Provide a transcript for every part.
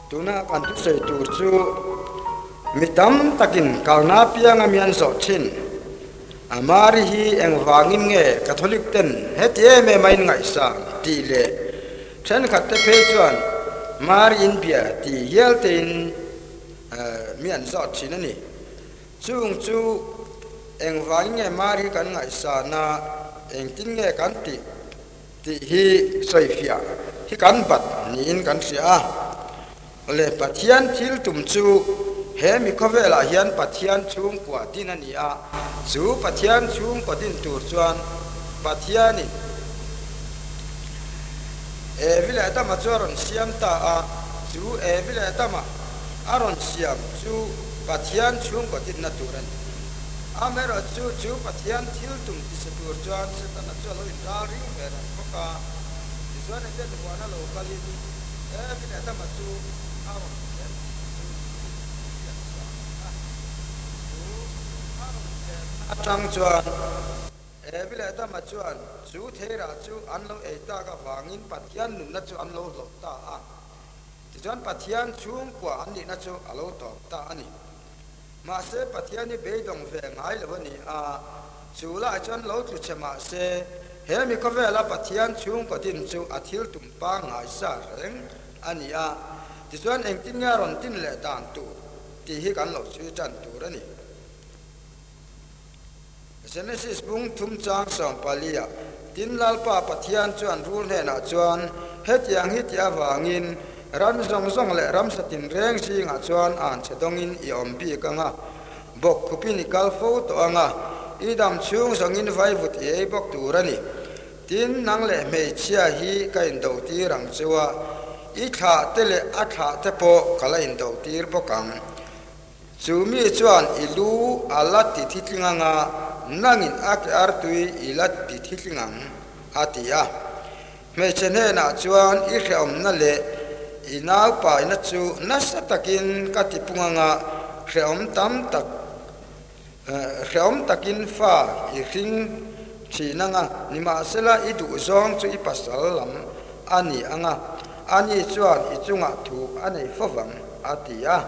Tuna kan thusawi tur chu mi tam takin kalna pianga mi an zawh thin. A Mari hi engvangin nge Catholic ten heti em em a inngaihsang tih leh thenkhat te phei chuan Mari in bia tih hial tein mi an zawh thin a ni. Chung chu engvangin nge Mari kan ngaihsan a, engtin nge kan tih tih hi sawifiah hi kan bat niin kan hria a. Le Pathian thil tum chu he mi khawvelah hian Pathian chhungkua din a ni a, chu Pathian chhungkua din tur chuan Pathianin Evi leh Adama chu a rawn siam ta a, chu Evi leh Adama a rawn siam chu Pathian chhungkua dinna tur a ni. Amaherawhchu chu Pathian thil tum tise tur chuan Setana chu a lo inralring ve reng bawk a, tichuan Eden huana lo kalin, He mi Adama chu a rawn thlem tih chu hriat chhuah a ni a. Chu a rawn thlem atang chuan Evi leh Adama chuan chu theirah chu an lo ei tak avangin Pathian nunna chu an lo hlawh ta a. Tichuan Pathian chhungkua an nihna chu a lo tawp ta a ni. Mahse Pathian hi beidawng ve ngai lo a ni a, chu lai chuan lo tlu che mahse he mi khawvela Pathian chhungkaw din chu a thil tum pangngai sa reng a ni a, tichuan engtin nge a rawn din leh dan tur tih hi kan lo chhui tan tur a ni. Genesis bung thum chang 14 ah, Tin Lalpa Pathian chuan rul hnenah chuan, Hetiang hi ti avangin ram zawng zawng leh ramsa tinreng zingah chuan an che dawngin i awm bik ang a, bawk khupin i kal fo tawh ang a, i dam chhung zawngin vaivut i ei bawk tur a ni. Tin, nang leh hmeichhia hi ka indotir ang chu a, i thlah te leh a thlah te pawh ka la indotir bawk ang. Chu mi chuan i lu a la ti thitling ang a, nangin a ke artui i la ti thitling ang, a ti a. Hmeichhe hnenah chuan i hrehawmna leh i naupaina chu nasa takin ka ti pung ang a, hrehawm tam tak, hrehawm takin fa i hring thin ang a, nimahsela i duhzawng chu i pasal lam a ni ang a, ani chuan i chungah thu a nei fo vang, a ti a,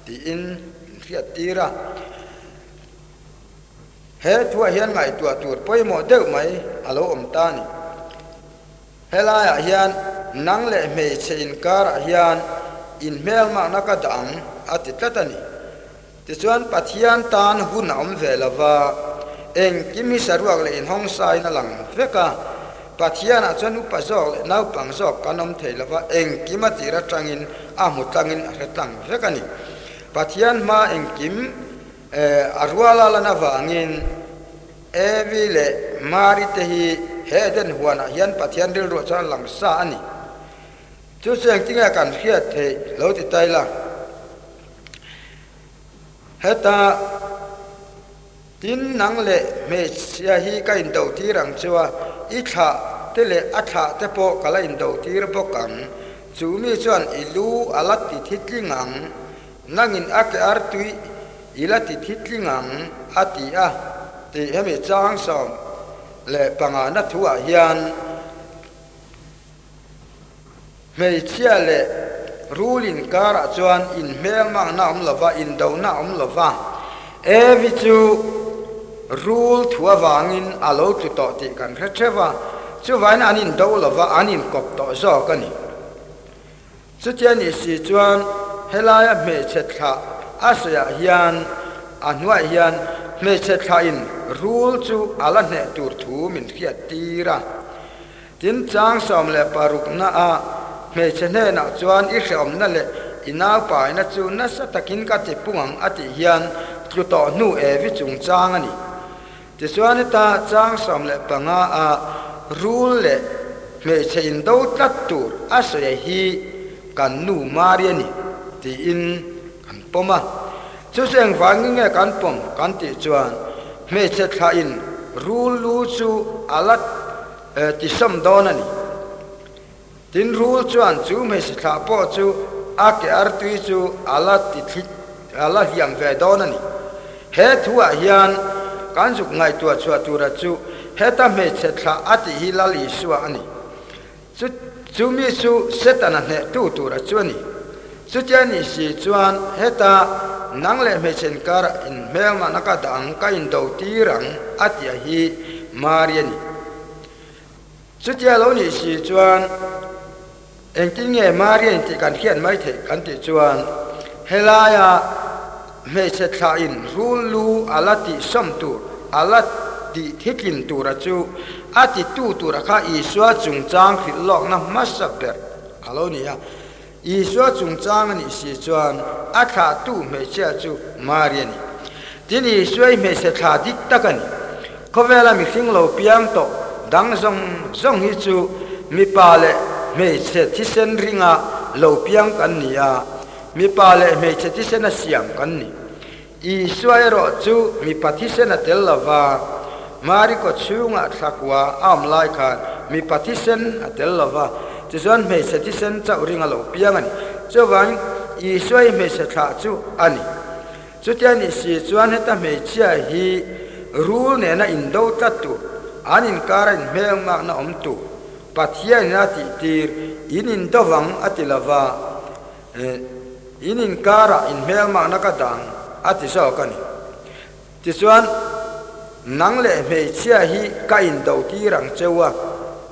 tiin min hriat tir a. He thuah hian ngaihtuah tur pawimawh deuh mai a lo awm ta a ni. Helaiah hian nang leh hmeichhe inkarah hian inhmelmakna ka dah ang a ti tlat a ni. Tichuan Pathian tan hun a awm ve lo va, engkim hi saruak leh inhawngsain a lang vek a. Pathianah chuan upa zawk leh naupang zawk kan awm thei lo va, engkim a tir atangin a hmu tlangin a hre tlang vek a ni. Pathian hma engkim a rual a lan avangin Evi leh Mari te hi he Eden huanah hian Pathian rilruah chuan a lang sa a ni. Chu chu engtinge kan hriat theih lo ti ta ila. Heta tin nang leh hmeichhia hi ka indo tir ang chu a, i thlah te leh a thlah te pawh ka la indo tir bawk ang. Chu mi chuan i lu a la ti thitling ang, nangin a ke artui i la ti thitling ang, a ti a, tih hemi chang 15 na thuah hian, Hmeichhia leh rul inkarah chuan inhmelmakna a awm lo va, indona a awm lo va. Evi chu rul thu avangin a lo tlu tawh tih kan hre theuh a, chuvain an indo lo va, an inkawp tawh zawk a ni. Chutia nih si chuan helaia hmeichhe thlah a sawiah hian a hnuaiah hian hmeichhe thlahin rul chu a la hneh tur thu min hriat tir a. Tin, chang 16 na a hmeichhe hnenah chuan i hrehawmna leh i naupaina chu nasa takin ka ti pung ang a tih hian tlu tawh hnu evi chungchang a ni. Tichuan heta chang 15 a rul leh hmeichhe indo tlat tur a sawi hi kan nu Mari a ni tiin kan pawm a. Chu chu engvangin nge kan pawm kan tih chuan hmeichhe thlahin rul lu chu a la ti sawm dawn a ni. Tin rul chuan chu hmeichhe thlah pawh chu a ke artui chu a la ti thli a la hliam ve dawn a ni. He thuah hian kan zuk ngaihtuah chhuah tura chu heta hmeichhe thlah a tih hi Lal Isua a ni. Chu chu mi chu Setana hnehtu tura chu a ni. Chutia nih si chuan heta nang leh hmeichhe inkarah inhmelmahna ka dah ang, ka indo tir ang a tih a hi Mari a ni. Chutia lo nih si chuan engtin nge Mari a intih kan hriat mai theih kan tih chuan helaia hmeichhe thlahin rul lu a la tih sawm tur, a la tih thitlin tura chu a titu tura kha Isua chungchang hrilh lawkna hmasa ber a lo ni a. Isua chungchang a nih si chuan a thlahtu hmeichhia chu Mari a ni. Tin, Isua hi hmeichhe thla dik tak a ni. Khawvela mihring lo piang tawh dang zawng zawng hi chu mipa leh hmeichhe thisen ringa lo piang kan ni a, mipa leh hmeichhe thisena siam kan ni. Isua erawh chu mipa thisen a tel lo va, Mari kaw chhungah thlakua a awm lai khan mipa thisen a tel lo va, tichuan hmeichhe thisen chauh ring a lo piang a ni. Chuvangin Isua hi hmeichhe thlah chu a ni. Chutia nih si chuan heta hmeichhia hi rul nena indo tlat tur, an inkara inhmelmakna awm tur, Pathianin a tihtir, in indo vang a ti lo va, In inkarah inhmelmakna ka dang a ti zawk a ni. Tichuan, nang leh hmeichhia hi ka indo tir ang cheu a,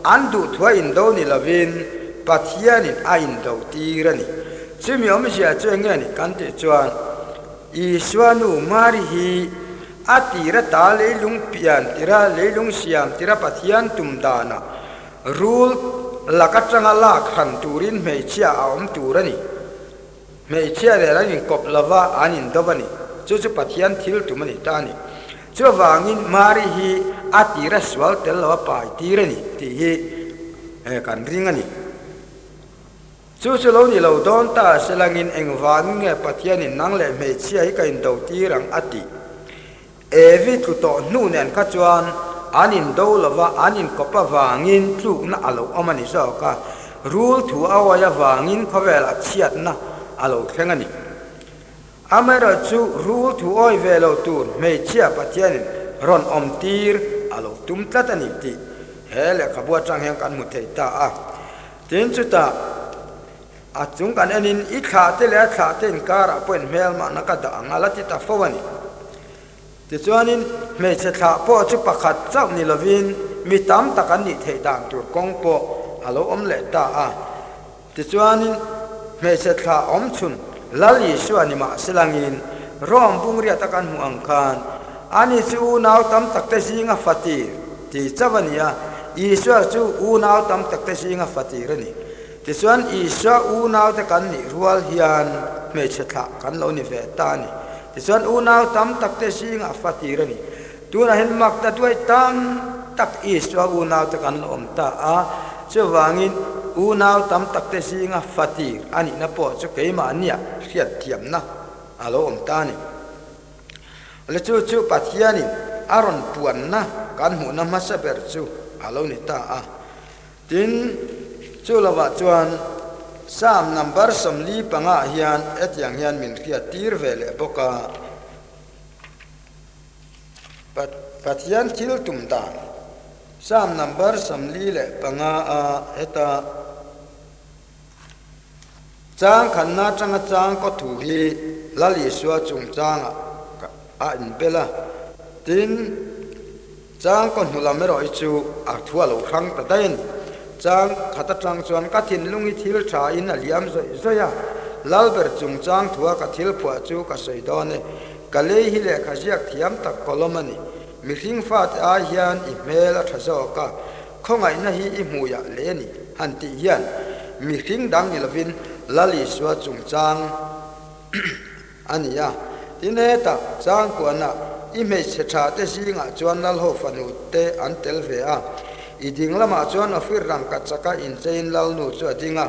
an duhthua indo ni lovin Pathianin a indo tir a ni. Chumi awmzia chu eng nge ni kan tih chuan, Isua nu Mari hi a tir ata leilung pian tira leilung siam tira Pathian tum danah Rul lak atanga lak hran turin hmeichhia a awm tur a ni. Hmeichhia nen an inkawp lova an indo a ni. Chu chu Pathian thil tum a ni ta a ni. Chuvangin Mari hi a tira sual tel lo a pai tir a ni tih hi kan ring a ni. Chu chu lo ni lo dawn ta se langin engvangin nge Pathianin nang leh hmeichhia hi ka indo tir ang a tih? Evi tlu tawh hnu nen kha chuan an indo lova an inkawp avangin tlukna a lo awm a ni zawk a, rul thu a awi avangin khawvelah chhiatna a lo thleng a ni. Amaherawh chu rul thu awi ve lo tur hmeichhia Pathianin rawn awm tir a lo tum tlat a ni tih he lehkhabu atang hian kan hmu thei ta a. Tin chutah. A chung kan enin i thlah te leh a thlah te inkarah pawh inhmelmahna ka dah ang a la ti ta fo a ni. Tichuanin hmeichhe thlah pawh chu pakhat chauh ni lovin mi tam tak an nih theih dan tur kawng pawh a lo awm leh ta a. Tichuanin hmeichhe thlah awm chhun Lal Isua ni mah silangin Rome bungriata kan hmuh ang khan ani chu unau tam takte zinga fatir ti chauh a ni a, Isua chu unau tam takte zinga fatir a ni. Tichuan, Isua unaute kan nih rual hian hmeichhe thlah kan lo ni ve ta a ni. Tichuan, unau tam takte zingah fa tir a ni. Tunah hian mak ta duai tam tak Isua unaute kan lo awm ta a, chuvangin unau tam takte zinga fa tir a nihna pawh chu keimahniah hriatthiamna a lo awm ta a ni. Le chu chu Pathianin a rawn puanna kan hmuhna hmasa ber chu a lo ni ta a. Tin, chu lovah chuan Psalm number 45 ah hian hetiang hian min hriat tir ve leh bawk a, Pathian thil tum dan, Psalm number 45 a heta Chang khanna atanga chang kaw thu hi Lal Isua chungchangah a inbel a, tin, Chang kaw hnu lam erawh hi chu a thu a lo hrang ta daih a ni. Chang khat atang chuan ka thinlung hi thil tha in a liam zawih zawih a, Lalber chungchang thua ka thil phuah chu ka sawi dawn e. Ka lei hi lehkha ziak thiam tak kawlawm a ni. Mihring fate ai hian i hmel a tha zawk a, khawngaihna hi i hmuiah leh a ni han tih hian mihring dang ni lovin Lal Isua chungchang A ni a, tin hetah changkuana i hmeichhe tha te zingah chuan Lalho fanu te an tel ve a, i ding lamah chuan Ofir rangka chaka incheiin Lalnu chu a ding a,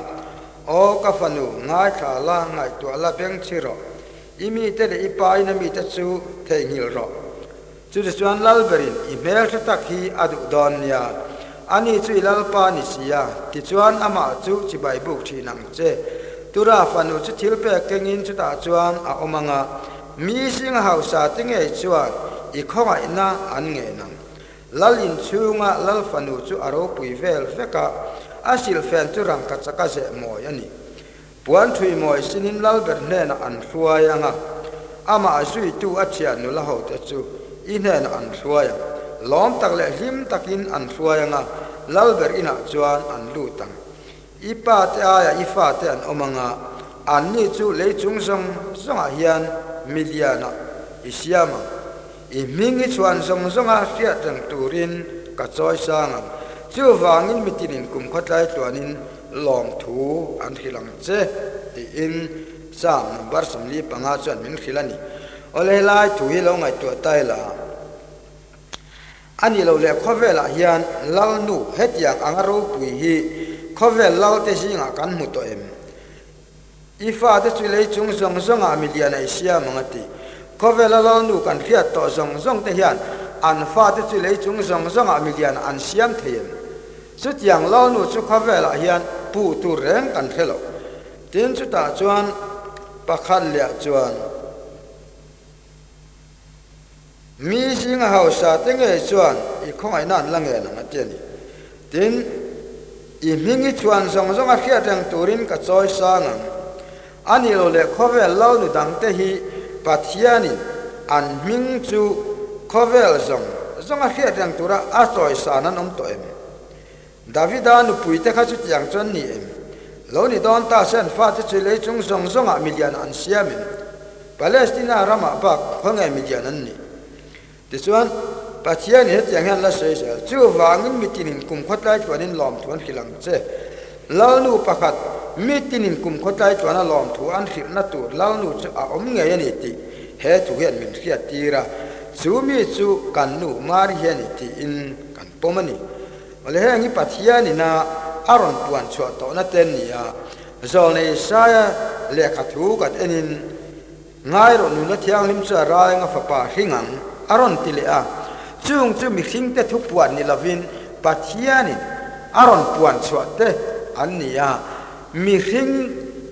Aw ka fanu, ngaithla la, ngaihtuah la bengchhi rawh, i mite leh i pa in a mite chu theihnghilh rawh. Chutichuan Lalberin i hmelhre tak hi a duh dawn nia, ani chu i Lalpa ni si a, tichuan amah chu chibai buk thin ang che. Tura fanu chu thil pek kengin chutah chuan a awm ang a, mi zinga hausa te ngei chuan i khawngaihna an ngen ang. Lal inchhunga Lal fanu chu a ropui vel vek a, a silhfen chu rangkachak a zeh mawi a ni. Puan ṭhuimawi sinin Lalber hnenah an hruai ang a, amah zuitu a thian nula hote chu i hnenah an hruai ang. Lawm tak leh hlim takin an hruai ang a, Lalber inah chuan an lut ang. I pate aiah i fate an awm ang a, anni chu lei chung zawng zawngah hian milianah i siam ang. I hming i chhuan zawng zawnga hriat reng turin ka chawi sang ang. Chuvangin mitinin kum khawtlai tluanin lawmthu an hrilh ang che, tiin Psalm number 45 chuan min hrilh a ni. Awle helai thu hi lo ngaihtuah ta ila. A nih loh leh khawvelah hian Lalnu hetiang anga ropui hi khawvel Lalte zingah kan hmu tawh em? I fate chu lei chung zawng zawngah milian a i siam ang a ti. Khawvela Lalnu kan hriat tawh zawng zawng te hian an fate chu lei chung zawng zawngah milian an siam thei em? Chutiang Lalnu chu khawvelah hian puh tur reng kan hre lo. Tin chutah chuan pakhat leh chuan. Mi zinga hausa te ngei chuan i khawngaihna an la ngen ang a ti a ni. Tin, i hming i chhuan zawng zawng a hriat reng turin ka chawi sang ang. A nih lo leh khawvel lalnu dangte hi Pathianin an hming chu khawvel zawng zawng a hriat reng tura a chawi san an awm tawh em? Davida nupuite kha chutiang chuan ni em? Lo ni dawn ta se an fate chu lei chung zawng zawngah milian an siam em? Palestina ramah bak khawnge milian an nih? Tichuan, Pathianin hetiang hian la sawi zel, Chuvangin mitinin kum khawtlai tluanin lawmthu an hrilh ang che. Lalnu pakhat, mitinin kum khawtlai tluana lawmthu an hrilhna tur Lalnu chu a awm ngei a ni tih he thu hian min hriattir a, chu mi chu kan nu Mari hi a ni tiin kan pawm a ni. Awle heng hi Pathian ina a rawn puan chhuah tawhna te an ni a, Zawlnei Isaia lehkha thu kan enin, Ngai rawh nula thianghlim chu a raeng a fapa hring ang, a rawn ti leh a. Chung chu mihringte thu puan ni lovin Pathianin a rawn puan chhuah te an ni a. Mihring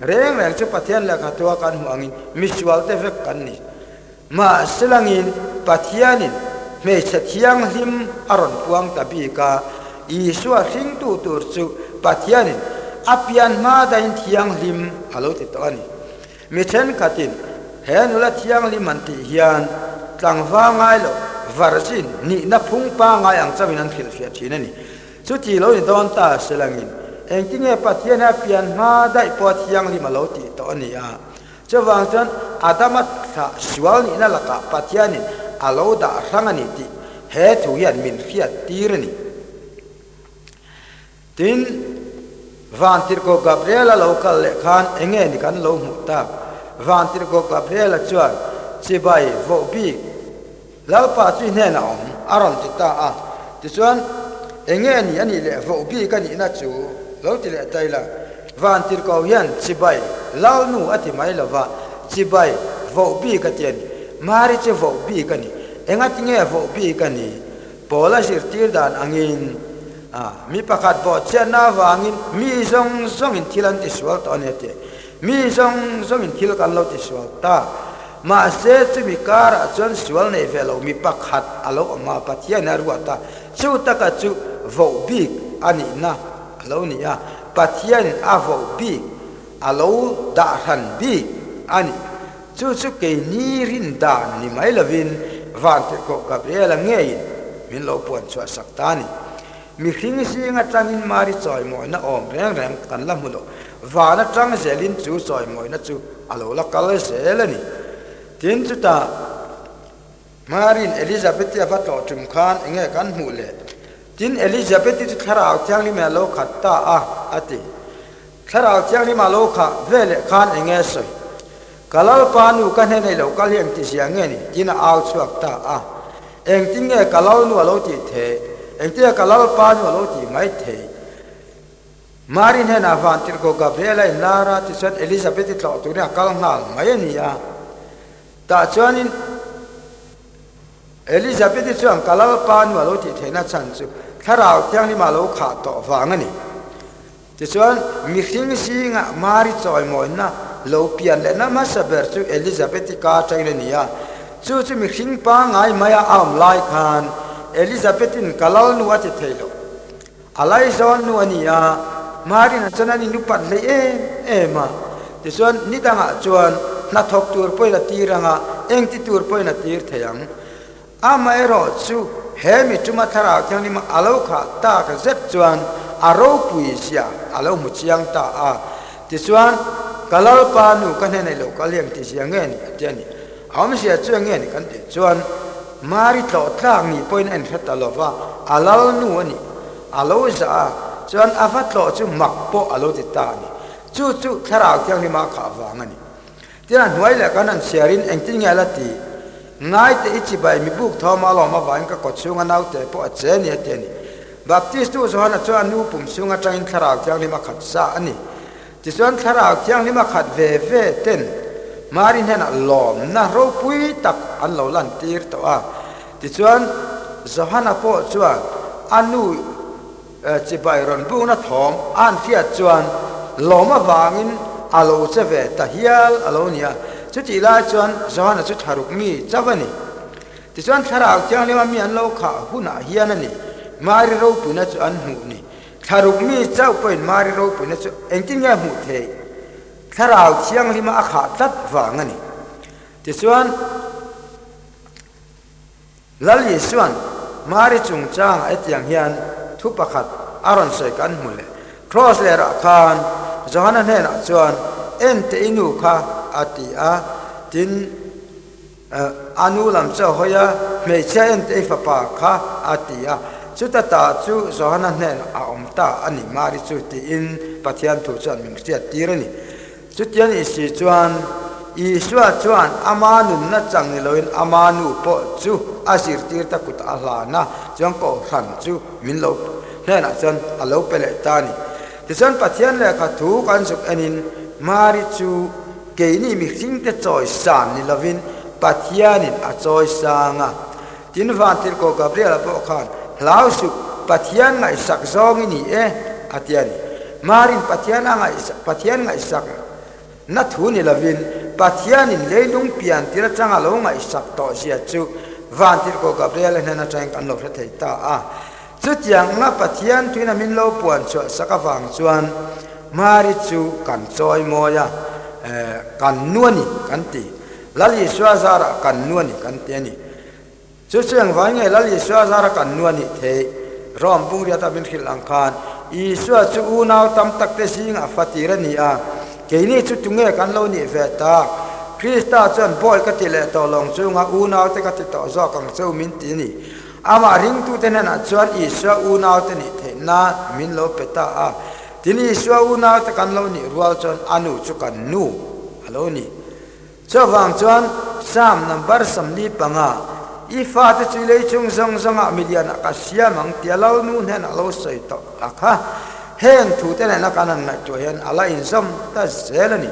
reng reng chu Pathian lehkha thua kan hmuh angin misualte vek kan ni. Mahse langin Pathianin hmeichhe thianghlim a rawn puang ta bik a, Isua hringtu tur chu Pathianin a pian hma dahin thianghlim a lo ti tawh a ni. Mi thenkhatin he nula thianghlim an tih hian tlangval ngai lo, virgin, nihna phung pangngai ang chauhin an hrilhfiah thin a ni. Chuti lo ni dawn ta se langin engtinge Pathian hi a pian hma daih pawh a thianghlim a lo tih tawh a ni a. Chuvang chuan Adama thlah sual nihna lakah Pathianin a lo dah hrang a ni tih he thu hian min hriat tir a ni. Tin, Vantirhkoh Gabriela lo kal leh khan enge ni kan lo hmuh tak? Vantirhkoh Gabriela chuan chibai voh bik Lalpa chu i hnenah awm, a rawn ti ta a. Tichuan, Enge ni a nih leh voh bik a nihna chu lo ti leh ta ila, Vantirhkoh hian chibai Lalnu a ti mai lo va, chibai voh bik a ti a ni. Mari chu voh bik a ni. Engati nge voh bik a ni? Paula zirtir dan angin, mi pakhat bawhchhiatna avangin mi zawng zawngin thil an tisual tawh a ni a ti. Mi zawng zawngin thil kan lo tisual ta. Mahse, chumi karah chuan sual nei ve lo mi pakhat a lo awm a, Pathian a ruat a, chu taka chu voh bik a nihna a lo ni a, Pathianin a voh bik, a lo dah hran bik a ni. Chu chu keini rin dan ni mai lovin Vantirhkoh Gabriela ngeiin min lo puan chhuah sak ta a ni. Mihring zing atangin Mari chawimawina awm reng reng kan la hmu lo. Van atang zelin chu chawimawina chu a lo la kal zel a ni. Tin, chutah Mari'n Elizabeth-i a va tlawh tum khan enge kan hmuh le? Tin, Elizabeth-i chu Thlarau Thianghlimah a lo khat ta a, a ti. Thlarau Thianghlimah lo khah veleh khan enge sawi? Ka Lalpa nu ka hnen ei lo kal hi engti zia nge ni? tiin a au chhuak ta a. Engtin nge ka Lalnu a lo tih theih? Engtin nge ka Lalpa nu a lo tih mai theih? Mari hnenah Vantirhkoh Gabriel a inlar a, tichuan Elizabeth-i tlawh turin a kal nghal mai a ni a. Tah chuanin Elizabeth-i chuan ka Lalpa nu a lo tih theihna chhan chu Thlarau Thianghlima lo khah tawh vang a ni. Tichuan, mihring zingah Mari chawimawina lo pian lehna hmasa ber chu Elizabeth-i ka atangin a ni a. Chu chu mihring pangngai maia a awm lai khan Elizabeth-in ka lalnu a ti thei lo. A laizawn nu a ni a, Mari'n a chuan an inupat hlei em em a. Tichuan, ni dangah chuan hnathawk tur pawhin a tir ang a, engti tur pawhin a tir thei ang. Amaherawhchu, he mi tuma Thlarau Thianghlima a lo khah tak zet chuan a ropui zia a lo hmu chiang ta a. Tichuan, Ka Lalpa nu ka hnenah i lo kal hi engti zia nge ni? a ti a ni. A awmzia chu eng nge ni kan tih chuan, Mari tlawh tlak ni pawhin a inhre ta lo va, a lal nu a ni. A lo zah a, chuan a va tlawh chu mak pawh a lo ti ta a ni. Chu chu Thlarau Thianghlima khah vang a ni. Tin a hnuai leh kan han chhiarin engtin nge a la ti? Ngaite i chibai mi buk thawm a lawm avangin ka kawt chhunga naute pawh a che ni a ti a ni. Baptistu Johana chu a nu pum chhung atangin Thlarau Thianghlima khat sa a ni. Tichuan Thlarau Thianghlima khat ve ve ten Mari hnenah lawmna ropui tak an lo lantir tawh a. Tichuan Johana pawh chuan a nu Chibai rawn bukna thawm a han hriat chuan lawm avangin a lo che ve ta hial a lo ni a. Chutih lai chuan Johana chu thlaruk mi chauh a ni. Tichuan Thlarau Thianghlima mi an lo khah hunah hian a ni, Mari ropuina chu an hmuh ni. Thlaruk mi chauh pawhin Mari ropuina chu engtin nge a hmuh theih? Thlarau Thianghlima a khah tlat vang a ni. Tichuan. Lal Isua'n Mari chungchangah hetiang hian thu pakhat a rawn sawi kan hmu leh. Kraws lerah khan Johana hnenah chuan, En teh i nu kha, a ti a. Tin, a nu lam chu a hawi a, Hmeichhia en teh i fapa kha, a ti a. Chuta ta chu Johana hnenah a awm ta a ni, Mari chu, tiin Pathian thu chuan min hriattir a ni. Chutiang isi chuan Isua chuan ama nunna chang ni loin ama nu pawh chu a zirtir ta kut a hlan a, chuan kohhran chu min lo hnenah chuan a lo pe leh ta a ni. Tichuan Pathian lehkha thu kan zuk enin Mari chu keini mihringte chawi san ni lovin Pathianin a chawi sang a. Tin Vantirhkoh Gabriel-a pawh khan hlau suh, Pathian ngaihsak zawng i ni e, a ti a ni. Marin Pathian a ngaihsak, Pathian ngaihsak na thu ni lovin Pathianin leilung pian tir atanga lo ngaihsak tawh zia chu Vantirhkoh Gabriel-a hnen atangin kan lo hre thei ta a. Chutiang anga Pathian tuina min lo puan chhuah sak avang chuan Mari chu kan chawi mawi a, kan nu a ni kan ti. Lal Isua zarah kan nu a ni kan ti a ni. Chu chu engvai nge Lal Isua zara kan nu a nih theih? Rome bungriata min hrilh ang khan Isua chu unau tam tak te zingah fatir a ni a, keini chu tunge kan lo nih ve tak? Krista chuan bawi ka ti leh tawh lawng chunga unaute ka ti tawh zawk ang che u min ti a ni. Amah ringtute hnenah chuan Isua unaute nih theihna min lo pe ta a. Tin Isua unaute kan lo nih rual chuan a nu chu kan nu a lo ni. Chuvang chuan Psalm number 45, I fate chu lei chung zawng zawngah milianah ka siam ang tia Lalnu hnenah lo sawi tawh a kha. Heng thute nena kan han ngaihtuah hian a la inzawm ta zel a ni.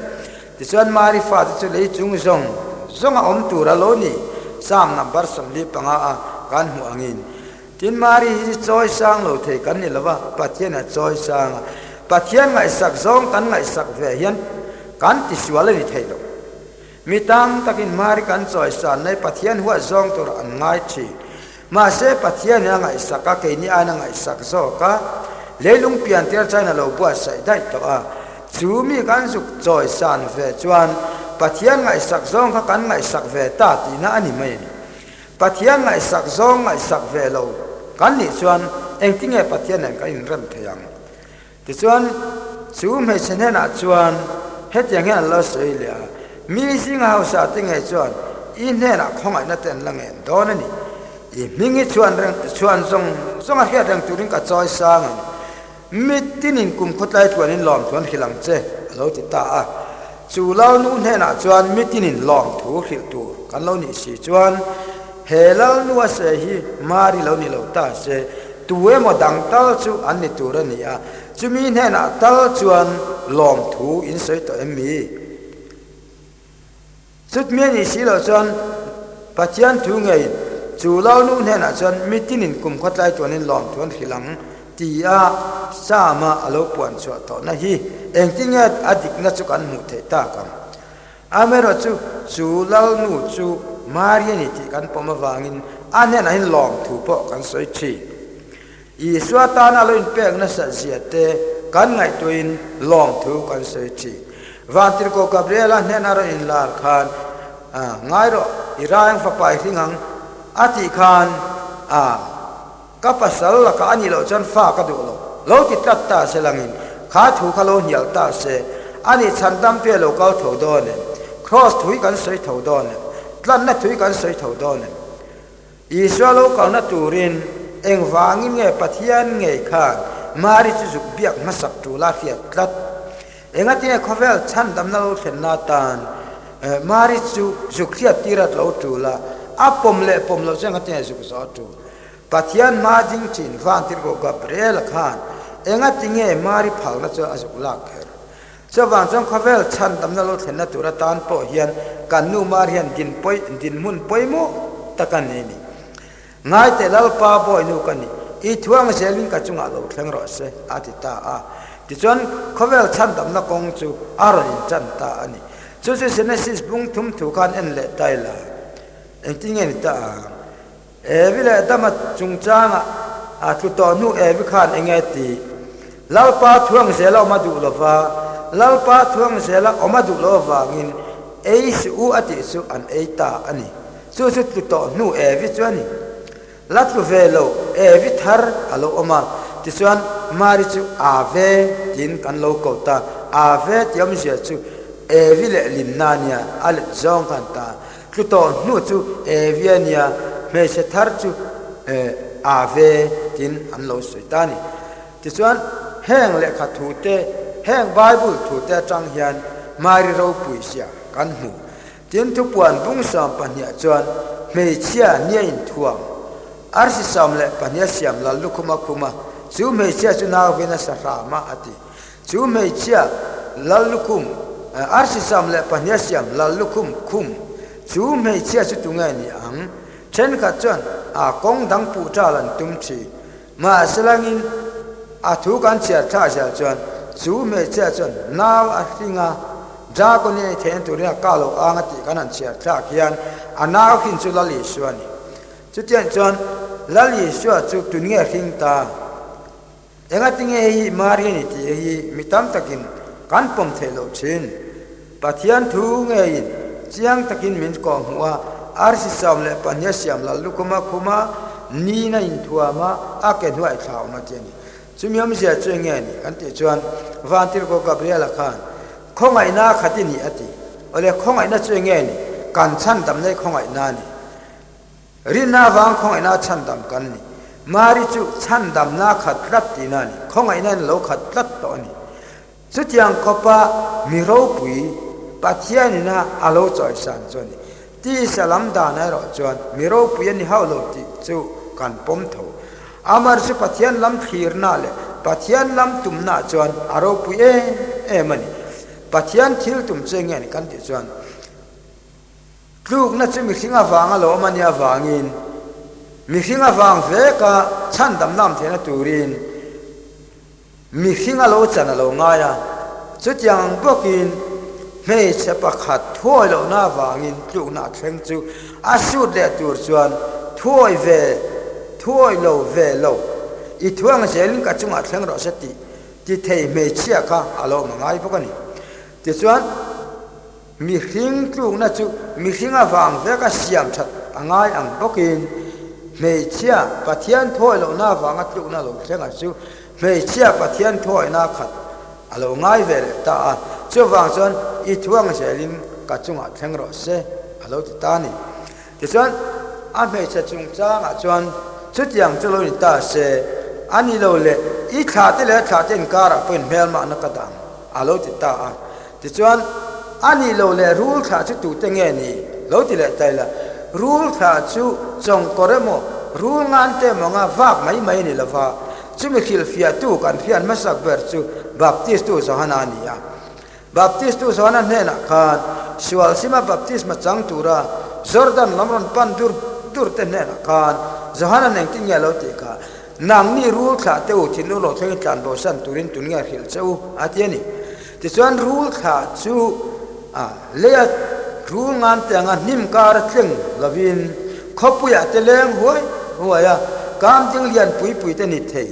Tichuan Mari fate chu lei chung zawng zawnga awm tur a lo ni, Psalm number 45 a kan hmuh angin. Tin Mari hi chawi sang lo thei kan ni lo va, Pathian a chawi sang a. Pathian ngaihsak zawng kan ngaihsak ve hian kan tisual a ni thei lo. Mi tam takin Mari kan chawi san mai Pathian huat zawng tur an ngai thin. Mahse Pathian hi a ngaihsak a, keini aiin a ngaihsak zawk a. Leilung pian tir chuan a lo buatsaih daih tawh a. Chu mi kan zuk chawi san ve chuan Pathian ngaihsak zawng kha kan ngaihsak ve ta tihna a ni mai a ni. Pathian ngaihsak zawng ngaihsak ve lo kan nih chuan engtinge Pathian nen kan inrem thei ang? Tichuan, chu hmeichhe hnenah chuan hetiang hian an lo sawi leh a, Mi zinga hausa te ngei chuan i hnenah khawngaihna te an la ngen dawn a ni. I hming hi chhuan reng chhuan zawng zawng a hriat reng turin ka chawi sang ang. Mitinin kum khawtlai tluanin lawmthu an hrilh ang che, a lo ti ta a. Chu Lalnu hnenah chuan mitinin lawmthu hrilh tur kan lo nih si chuan, he Lalnu a se hi Mari lo ni lo ta se, tu emaw dang tal chu an ni tur a ni a, chumi hnenah tal chuan lawmthu in sawi tawh em mi? Chutmi a nih si loh chuan Pathian thu ngeiin chu Lalnu hnenah chuan mitinin kum khawtlai tuanin lawmthu an hrilh ang tia Psalm-a a lo puan chhuah tawhna hi engtin nge a dikna chu kan hmuh theih tak ang? Amaherawhchu chu Lalnu chu Mari a ni tih kan pawm avangin a hnenah hian lawmthu pawh kan sawi thin. Isua tana lo inpek nasat zia te kan ngaihtuahin lawmthu kan sawi thin. Vantirhkoh Gabriela hnena rawn inlar khan, Ngai rawh, i Raeng fapa i hring ang, a tih khan, Ka pasal lakah a nih loh chuan fa ka duh lo, lo ti tlat ta se langin kha thu kha lo hnial ta se, a nih chhan dam te lo kal tho dawn em? Kraws thui kan sawi tho dawn em? Tlanna thui kan sawi tho dawn em? Isua lo kalna turin engvangin nge Pathian ngei khan Mari chu zuk biak hmasak tul a hriat tlat? Engatinge khawvel chhandamna lo thlenna atan Mari chu zuk hriat tir at lo tul a, a pawm leh pawm loh chu engatinge zuk zawh a tul? Pathian hma ding thin Vantirhkoh Gabriel-a khan engatinge Mari phalna chu a zuk lak kher? Chuvang chuan khawvel chhandamna lo thlenna tur atan pawh hian kan nu Mari hian din pawi dinhmun pawimawh tak a nei ni. Ngaite Lalpa bawinu ka ni, i thuang zelin ka chungah lo thleng rawh se, a ti ta a. Tichuan khawvel chhandamna kawng chu a rawn intan ta a ni. Chu chu Genesis bung thum thu khan en leh ta ila, engtin nge ni ta ang? Evi leh Adama chungchanga a tlu tawh hnu Evi khan eng nge ti? Lalpa thuang zela awm a duh lo va, Lalpa thuang zela awm a duh loh avangin ei suh u a tih chu an ei ta a ni. Chu chu tlu tawh hnu Evi chu a ni. La tlu ve lo Evi thar a lo awm a, tichuan Mari chu Ave tiin kan lo ko ta. Ave tih awmzia chu Evi leh Limna a nia, a let zawng khan ta. Tlu tawh hnu chu Evi a nia, hmeichhe thar chu Ave tiin an lo sawi ta a ni. Tichuan, heng lehkha thute, heng Bible thute atang hian Mari ropui zia kan hmu. Tin, thupuan bung 12ah chuan hmeichhia nia inthuam, arsi 12 a siam lal lukhum a khum a, chu hmeichhia chu nauvin a sa hram a, a ti. Chu hmeichhia lal lukhum, arsi 12 a siam lal lukhum khum, chu hmeichhia chu tunge ni ang? Thenkhat chuan a kawng dang puh ṭal an tum ṭhin. Mahse langin a thu kan chhiar thlak zel chuan chu hmeichhia chuan nau a hring a, Dragon in ei theihna turin a kah lo ang a tih kan han chhiar thlak hian a nau hrin chu Lal Isua a ni. Chutiang chuan Lal Isua chu tun nge hring ta? Engatinge hei hi Mari a ni tih hi mi tam takin kan pawm theih loh thin. Pathian thu ngeiin chiang takin min kawhhmuh a, arsi 12 a siam lal lukhum a khum a, niin a inthuam a, a ke hnuai thla awm a ti a ni. Chumi awmzia chu enge ni kan tih chuan Vantirhkoh Gabriela khan khawngaihna a khat i ni a ti. Awle khawngaihna chu enge ni? Kan chhandamna hi khawngaihna a ni. Rinna avang khawngaihna chhandam kan ni. Mari chu chhandamna khat tlat tihna a ni. Khawngaihna in lo khat tlat tawh a ni. Chutiang khawpa mi ropui Pathianina a lo chawisan chu a ni. Tisa lam dan erawh chuan mi ropui a ni hauh lo tih chu kan pawm tho. Amar chu Pathian lam thlirna leh Pathian lam tumna chuan a ropui em em a ni. Pathian thil tum chu enge a ni kan tih chuan Tlukna chu mihring avanga lo awm a nih avangin mihring avang veka chhandamna awm theihna turin mihring a lo chan a lo ngai a. Chutiang ang bawkin hmeichhe pakhat thuawi lohna avangin tlukna a thleng chu a sut leh tur chuan thuawi ve thuawi lo ve lo i thuang zelin ka chungah thleng rawh se tih ti thei hmeichhia kha a lo awm a ngai bawk a ni. Tichuan. Mihring tlukna chu mihring avang veka siam that a ngai ang bawkin hmeichhia Pathian thawi lohna avanga tlukna lo thleng a chu hmeichhia Pathian thawina khat a lo ngai ve leh ta a, chuvang chuan i thuang zelin ka chungah thleng rawh se a lo ti ta a ni. Tichuan a hmeichhe chungchangah chuan chutiang chu lo ni ta se, a ni lo leh i thlahte leh a thlahte inkarah pawhin hmelmahna ka dah ang a lo ti ta a. Tichuan, a nih loh leh rul thlah chu tute nge ni? Lo ti leh ta ila, rul thlah chu chawngkawr emaw, rul ngan te emaw anga vak mai mai a ni lo va, chumi hrilhfiahtu kan hriat hmasak ber chu Baptistu Johana a ni a. Baptistu Johana hnenah khan sual sima baptisma chang tura Jordan lam rawn pan dur dur te hnenah khan Johana'n engtin nge a lo tih kha, Nangni rul thlah te u thinlung lo thlengin tlan bosan turin tun nge hrilh che u a ti a ni. Tichuan rul thlah chu a leia rul ngan te anga hnim kar a tleng lovin khawpuiah te leng huai huai a, kam ding lian pui pui te ni thei,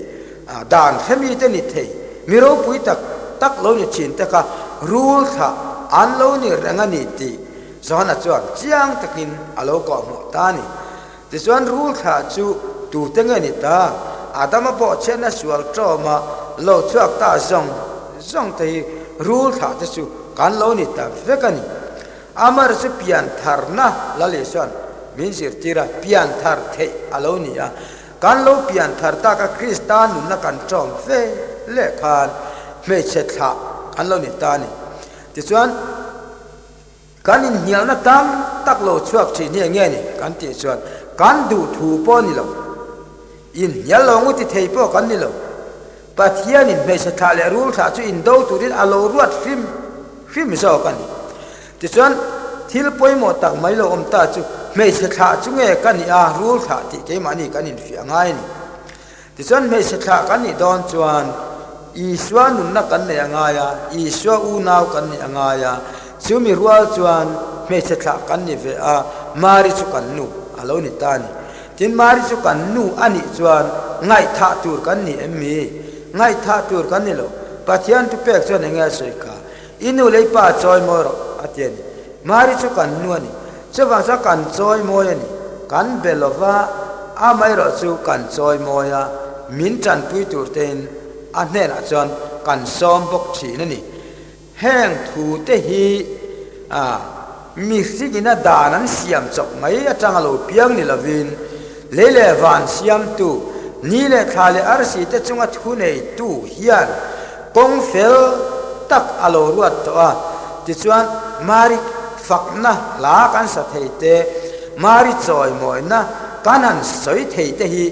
dan hremi te ni thei, mi ropui tak tak lo ni thin te kha. rul thlah an lo ni reng a ni tih Johana chuan chiang takin a lo kawhhmuh ta a ni. Tichuan rul thlah chu tute nge ni ta? Adama pawh chhiatna sual ṭawma lo chhuak ta zawng zawng te hi rul thlah te chu kan lo ni ta vek a ni. Amar chu pian tharna Lal Isua'n min zirtir a, pian thar theih a lo ni a. Kan lo pian thar taka Krista nunna kan ṭawm ve leh khan hmeichhe thlah kan lo ni ta a ni. Tichuan. Kan inhnialna tam tak lo chhuak thin hi enge ni kan tih chuan kan duh thu pawh a ni lo. Inhnial lo ngu ti thei pawh kan ni lo. Pathianin hmeichhe thlah leh rul thlah chu indo turin a lo ruat hrim hrim zawk a ni. Tichuan thil pawimawh tak mai lo awm ta chu hmeichhe thlah chu nge ka nih a rul thlah tih keimahni kan infiah ngai a ni. Tichuan hmeichhe thlah kan nih dawn chuan Isua nunna kan neih a ngai a, Isua unau kan nih a ngai a, chumi rual chuan hmeichhe thlah kan ni ve a, Mari chu kan nu a lo ni ta a ni. Tin, Mari chu kan nu a nih chuan ngaihthah tur kan ni em mi? Ngaihthah tur kan ni lo. Pathian thupek chuan enge a sawi kha? I nu leh i pa chawi mawi rawh, a ti a ni. Mari chu kan nu a ni. Chuvang chuan kan chawi mawi a ni. Kan be lo va, amaherawh chu kan chawi mawi a, min tanpui tur tein a hnenah chuan kan sawm bawk thin a ni. Heng thu te hi mihringin a dan an siam chawp mai atanga lo piang ni lovin, lei leh van siamtu, ni leh thla leh arsi te chunga thuneitu hian Kawng fel tak a lo ruat tawh a, tichuan Mari fakna hla kan sa thei te, Mari chawimawina kan han sawi thei te hi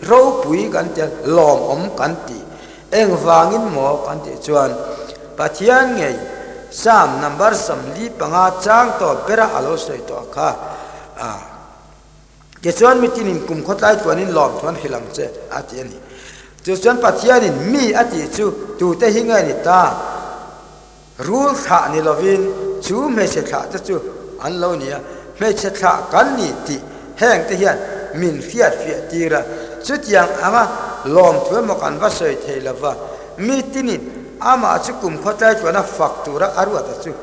ropui kan ti a, lawmawm kan ti. Engvangin maw kan tih chuan Pathian ngei Psalm number 45 chang tawp bera a lo sawi tawh kha a. Tichuan mi tinin kum khawtlai tluanin lawm thu an hrilh ang che, a ti a ni. Chuchuan Pathianin mi a tih chu tute hi nge ni ta? Rul thlah ni lovin chu hmeichhe thlah te chu an lo ni a, hmeichhe thlah kan ni tih heng te hian min hriat fiah tir a. Chutiang anga lawm thu emaw kan va sawi thei lova, mi tinin amah chu kum khawtlai tluana fak tura a ruat a chu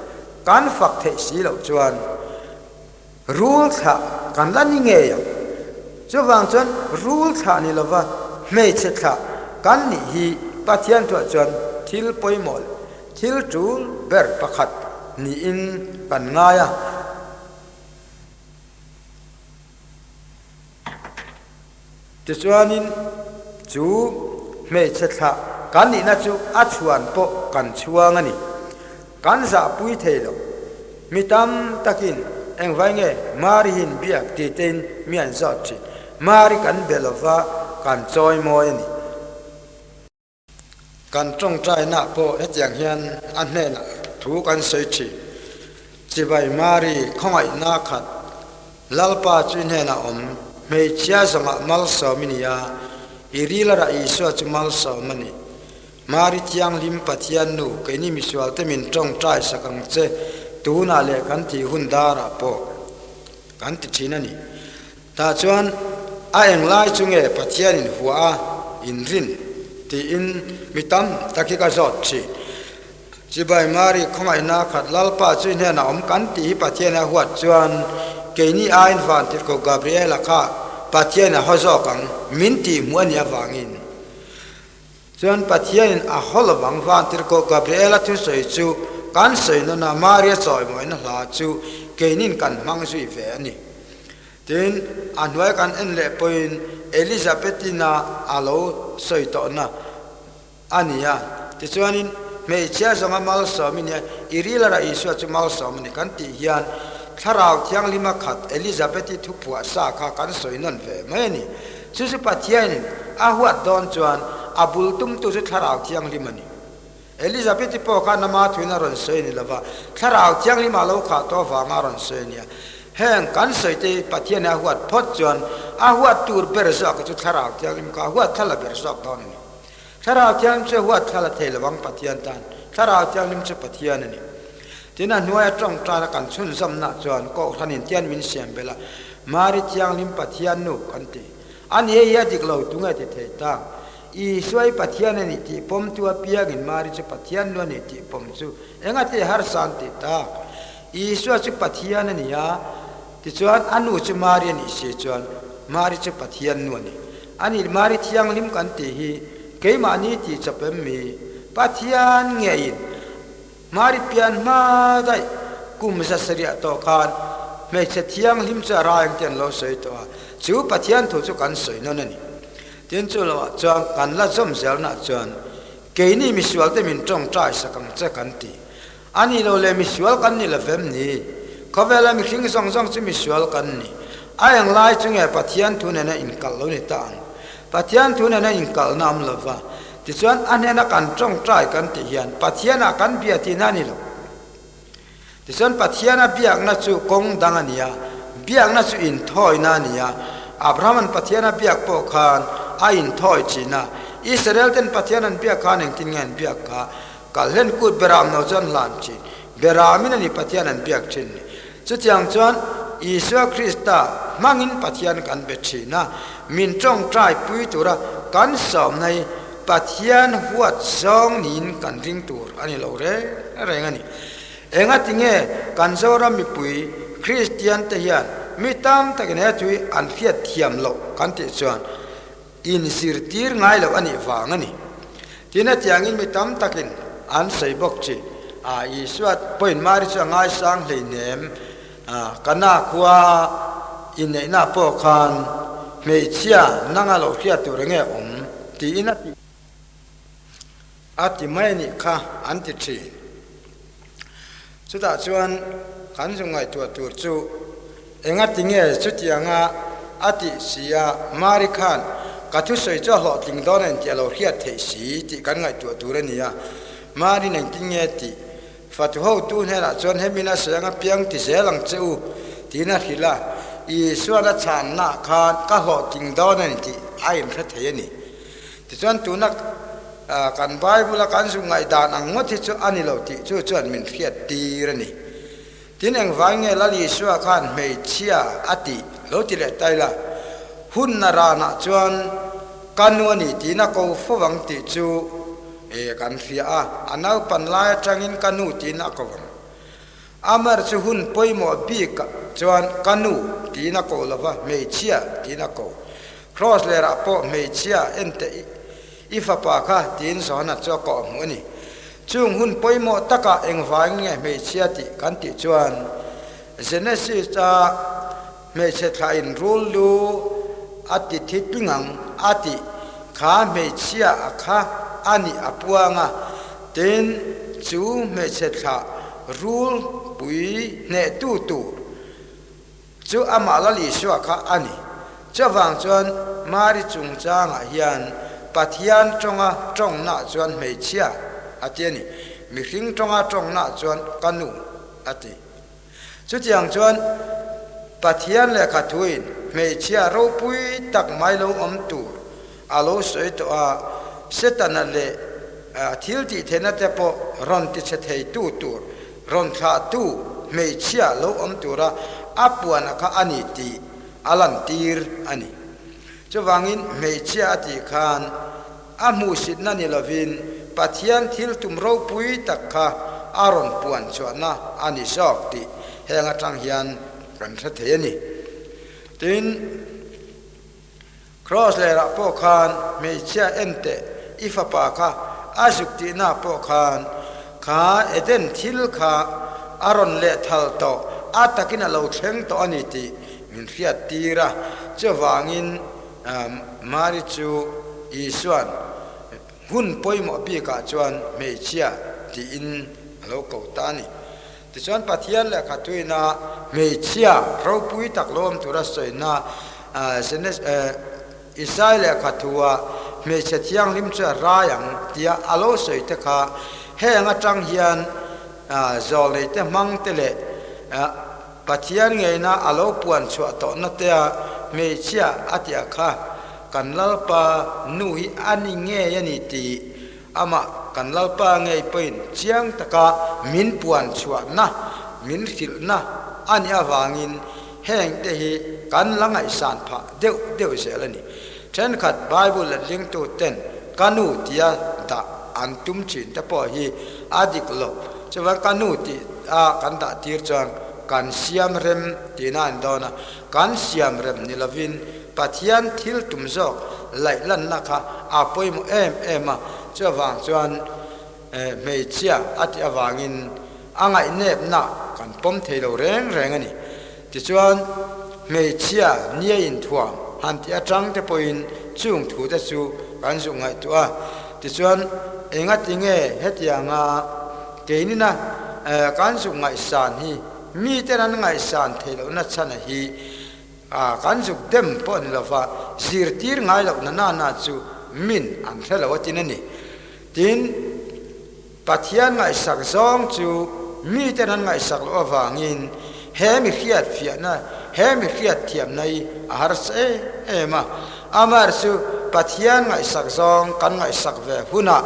kan fak theih si loh chuan, Rul thlah kan la ni ngei ang. Chuvang chuan rul thlah ni lova hmeichhe thlah kan nih hi Pathian thuah chuan thil pawimawh leh thil tul ber pakhat niin kan ngai a. Tichuanin chu hmeichhe thlah kan nihna chu a chhuan pawh kan chhuang a ni. Kan zahpui thei lo. Mi tam takin engvai nge Mari hin biak ti tein mi an zawt thin. Mari kan be lova kan chawi mawi a ni. Kan tawngtainaah pawh hetiang hian a hnenah thu kan sawi thin, Chibai Mari, khawngaihna khat Lalpa chu i hnenah awm, hmeichhia zawngah malsawm i ni a, i rilarah Isua chu malsawm a ni. Mari Thianghlim Pathian Nu, keini misualte min tawngtai sak ang che, tunah leh kan thih hun darah pawh kan ti thin a ni. Tah chuan a englai chu nge Pathianin hua a inrin tiin mi tam tak hi ka zawt thin. Chibai Mari khawngaihna khat Lalpa chu i hnenah awm kan tih hi Pathian a huat chuan keini aiin Vantirhkoh Gabriela kha Pathian a haw zawk ang min tih hmuh a nih avangin Chuan Pathianin a haw lovang Vantirhkoh Gabriela thusawi chu kan sawi nawn a, Maria chawimawina hla chu keinin kan hmang zui ve a ni. Tin, a hnuai kan en leh pawhin Elizabeth-ina a lo sawi tawhna a ni a. Tichuanin, hmeichhia zawnga malsawm i nia, i rilarah Isua chu malsawm a ni kan tih hian Thlarau Thianghlima khat Elizabeth-i thuphuah sa kha kan sawi nawn ve mai a ni. Chu chu Pathianin a huat dawn chuan a bul tumtu chu Thlarau Thianghlim a ni. Elizabeth-i pawh khan ama thuin a rawn sawi a ni lova, Thlarau Thianghlim a lo khah tawh avanga a rawn sawi a nia. Heng kan sawi te hi Pathianin a huat phawt chuan a huat tur ber zawk chu Thlarau Thianghlim kha a huat thla la ber zawk dawn a ni. Thlarau Thianghlim chu a huat thla la thei lovang Pathian tan. Thlarau Thianghlim chu Pathian a ni. Tin, a hnuaia tawngtaina kan chhunzawmna chuan Kohhranin tian min siam belh a, Mari Thianghlim Pathian nu kan ti. A ni hei hi a dik lo, tunge ti thei ta? Isua hi Pathian a ni tih pawmtu apiangin Mari chu Pathian nu a ni tih pawm chu engati harsa an tih tak? Isua chu Pathian a ni a, tichuan a nu chu Mari a nih si chuan Mari chu Pathian nu a ni. A nih Mari thianghlim kan tih hi keimahni tih chawp em mi? Pathian ngeiin Mari pian hma daih kum 700 tawh khan hmeichhe thianghlim chu a rai ang tih an lo sawi tawh a, chu Pathian thu chu kan sawi nawn a ni. Tin chu lohah chuan kan la zawm zelnaah chuan keini misualte min tawngtai sak ang che kan ti. A nih loh leh misual kan ni lovem ni? Khawvela mihring zawng zawng chu misual kan ni. A eng lai chu nge Pathian thu nena inkalh lo ni ta ang? Pathian thu nena inkalhna awm lova, tichuan a hnena kan tawngtai kan tih hian Pathianah kan bia tihna a ni lo. Tichuan Pathiana biakna chu kawng dang a ni a, biakna chu inthawina a ni a. Abraham-a'n Pathiana biak pawh khan a inthawi thin a. Israel-ten Pathian an biak khan engtin nge an biak kha? Kalhlen kut Beram no chuan hlan thin. Beramin a ni Pathian an biak thin ni. Chutiang chuan Isua Krista hmangin Pathian kan be thin a, min tawngtai pui tura kan sawmna hi Pathian huat zawng niin kan ring tur a ni lo reng reng a ni. Engati nge kan Zoram mipui Kristian te hian mi tam takin he thu hi an hriat thiam loh kan tih chuan inzirtir ngai loh a nih vang a ni. Tin hetiangin mi tam takin an sawi bawk thin. A, Isua pawhin Mari chu a ngaisang hleinem. A, Kana khua inneihna pawh khan hmeichhia nanga lo hriat tur enge awm tiin a ti. A ti mai a nih kha an ti thin. Chutah chuan kan zu ngaihtuah tur chu engati nge chutianga a tih si a, Mari khan ka thusawi chu a hlawhtling dawn a intih a lo hriat theih si tih kan ngaihtuah tur a ni a. Mari'n engtin nge tih fatu hotu hnenah chuan hemin a sawi anga piang ti zel ang che u tiin a hrilh a, Isua'n a chhannaah khan ka hlawhtling dawn a ni tih a inhre thei a ni. Tichuan tuna kan Bible-a kan zuk ngaihdan ang ngawt hi chu a ni lo tih chu chuan min hriat tir a ni. Tin engvai nge Lal Isua khan hmeichhia a tih lo ti leh ta ila, hunna ranah chuan ka nu a ni tiin a ko fo ang tih chu kan hria a, a naupan lai atangin ka nu tiin a ko ang. Amar chu hun pawimawh bik chuan ka nu tiin a ko lova, hmeichhia tiin a ko. Kraws lerah pawh hmeichhia enteh i fapa kha tiin Johana chu a kawh hmuh a ni. Chung hun pawimawh takah engvangin nge hmeichhia tih kan tih chuan Genesis-a hmeichhe thlah in rul lu a ti thi tling ang a tih kha hmeichhia a kha a nih a puang a, tin chu hmeichhe thlah rul pui hnehtu tur Chu amah Lal Isua kha a ni. Chuvang chuan Mari chungchangah hian Pathian tawnga tawngnaah chuan hmeichhia a ti a ni. Mihring tawnga tawngnaah chuan ka nu a ti. Chutiang chuan Pathian lehkha thuin hmeichhia ropui tak mai lo awm tur a lo sawi tawh a, Setana leh thil tih theihna te pawh rawn tichhe theitu tur Rawn thlahtu hmeichhia lo awm tura a puana kha a ni tih a lantir a ni. Chuvangin hmeichhia a tih khan a hmuhsitna ni lovin Pathian thil tum ropui tak kha a rawn puan chhuahna a ni zawk tih heng atang hian kan hre thei a ni. Tin. Kraws lerah pawh khan hmeichhia enteh i fapa kha a zuk tihna pawh khan kha Eden thil kha a rawn lehthal tawh, a takin a lo thleng tawh a ni tih min hriat tir a. Chuvangin Mari chu Isua'n hun pawimawh bikah chuan hmeichhia tiin a lo ko ta a ni. Tichuan Pathian lehkha tuina hmeichhia ropui tak lo awm tura sawina Isai lehkha thua hmeichhe thianghlim chu a rai ang tia a lo sawi te kha heng atang hian zawlneite hmang te leh Pathian ngeina a lo puan chhuah tawhna tea hmeichhia a tia kha kan Lalpa nu hi a ni ngei a ni tih Amah kan Lalpa ngei pawhin chiang taka min puan chhuahna, min hrilhna a nih avangin hengte hi kan la ngaihsan phah deuh deuh zel a ni. Thenkhat Bible letlingtu ten Ka nu tia dah an tum thin te pawh hi a dik lo. Chuvang ka nu tih a kan dah tir chuan kan siam rem tihna a ni dawn a, kan siam rem ni lovin Pathian thil tum zawk laih lanna kha a pawimawh em em a, chuvang chuan hmeichhia a tih avangin a ngaihnepna kan pawm thei lo reng reng a ni. Tichuan, hmeichhia nia inthuam han tih atang te pawhin chung thu te chu kan zuk ngaihtuah a. Tichuan, engati nge hetianga keinina kan zuk ngaihsan hi miten an ngaihsan theih lohna chhana hi kan zuk dem pawh ni lova zirtir ngai lohna nana chu min an hre lo atin a ni. Tin. Pathian ngaihsak zawng chu miten an ngaihsak loh avangin he mi hriat fiahna, he mi hriat thiamna hi a harsa em em a. Amar chu Pathian ngaihsak zawng kan ngaihsak ve hunah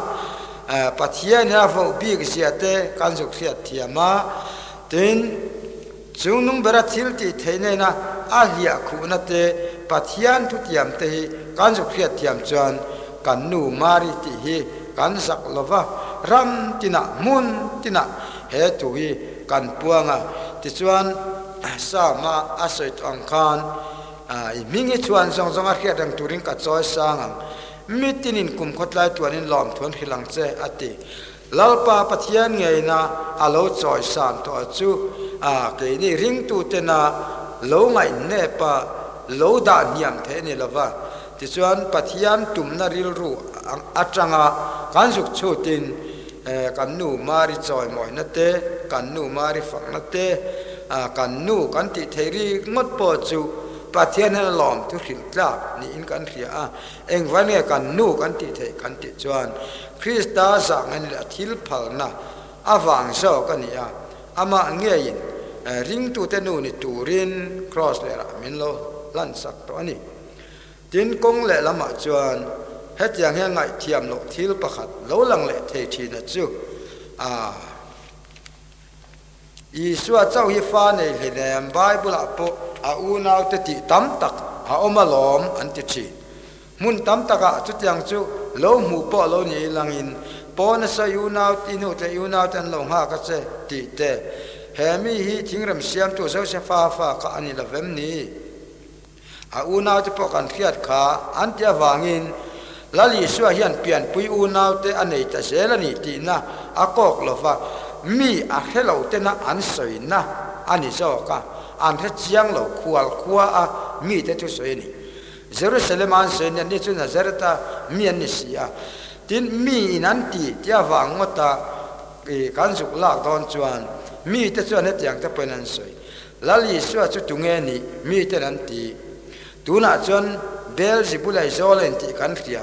Pathian hi a voh bik zia te kan zuk hriat thiam a. Tin, Chungnung bera thil tih theih nena a hliah khuhna te Pathian thutiam te hi kan zuk hriat thiam chuan kan nu Mari tih hi kan zak lo va, ram tinah hmun tinah he thu hi kan puang a. Tichuan Psalm-a a sawi tawh ang khan, I hming hi chhuan zawng zawng a hriat reng turin ka chawi sang ang, mi tinin kum khawtlai tuanin lawmthu an hrilh ang che, a ti. Lalpa Pathian ngeina a lo chawisan tawh chu keini ringtutena lo ngaihnep a, lo dah hniam theih a ni lo va. Tichuan, Pathian tumna rilru atanga kan zuk chhutin kan nu Mari chawimawina te, kan nu Mari fakna te, kan nu kan tih theih ringawt pawh chu Pathian hian a lawm thu hrilh tlak niin kan hria a. Engvai nge kan nu kan tih theih kan tih chuan Krista zahngain leh a thil phalna avang zawk a ni a, amah ngeiin ringtute nu ni turin Kraws lerah min lo hlansak tawh a ni. Tin, kawng lehlamah chuan hetiang hian ngaihthiam loh thil pakhat lo lang leh thei thina chu a. Isua chauh hi fa nei hleinem Bible-ah pawh a unaute tih tam tak a awm alawm an ti thin. Hmun tam takah chutiang chu lo hmuh pawh lo ni ilangin pawna sawi unau i nu te unaute an lo nghak a che tih te he mi hi thingrem siamtu Josefa fa kha a ni lo vem ni? A unaute pawh kan hriat kha an ti avangin Lal Isua hian pianpui unaute a nei ta zel a ni tihna a kawk lo va, mi a hre lo tena an sawina a ni zawk a, an hre chiang lo khual khua a mite thu sawi a ni. Jerusalem a an sawi ni anni chu Nazareth a mi an ni si a, tin mi in an ti tih avang ngawta kan zuk lak dawn chuan mite chuan hetiang te pawhin an sawi. Lal Isua chu tunge nih? Miten an ti. Tunah chuan Beelzebula i zawl a intih kan hria.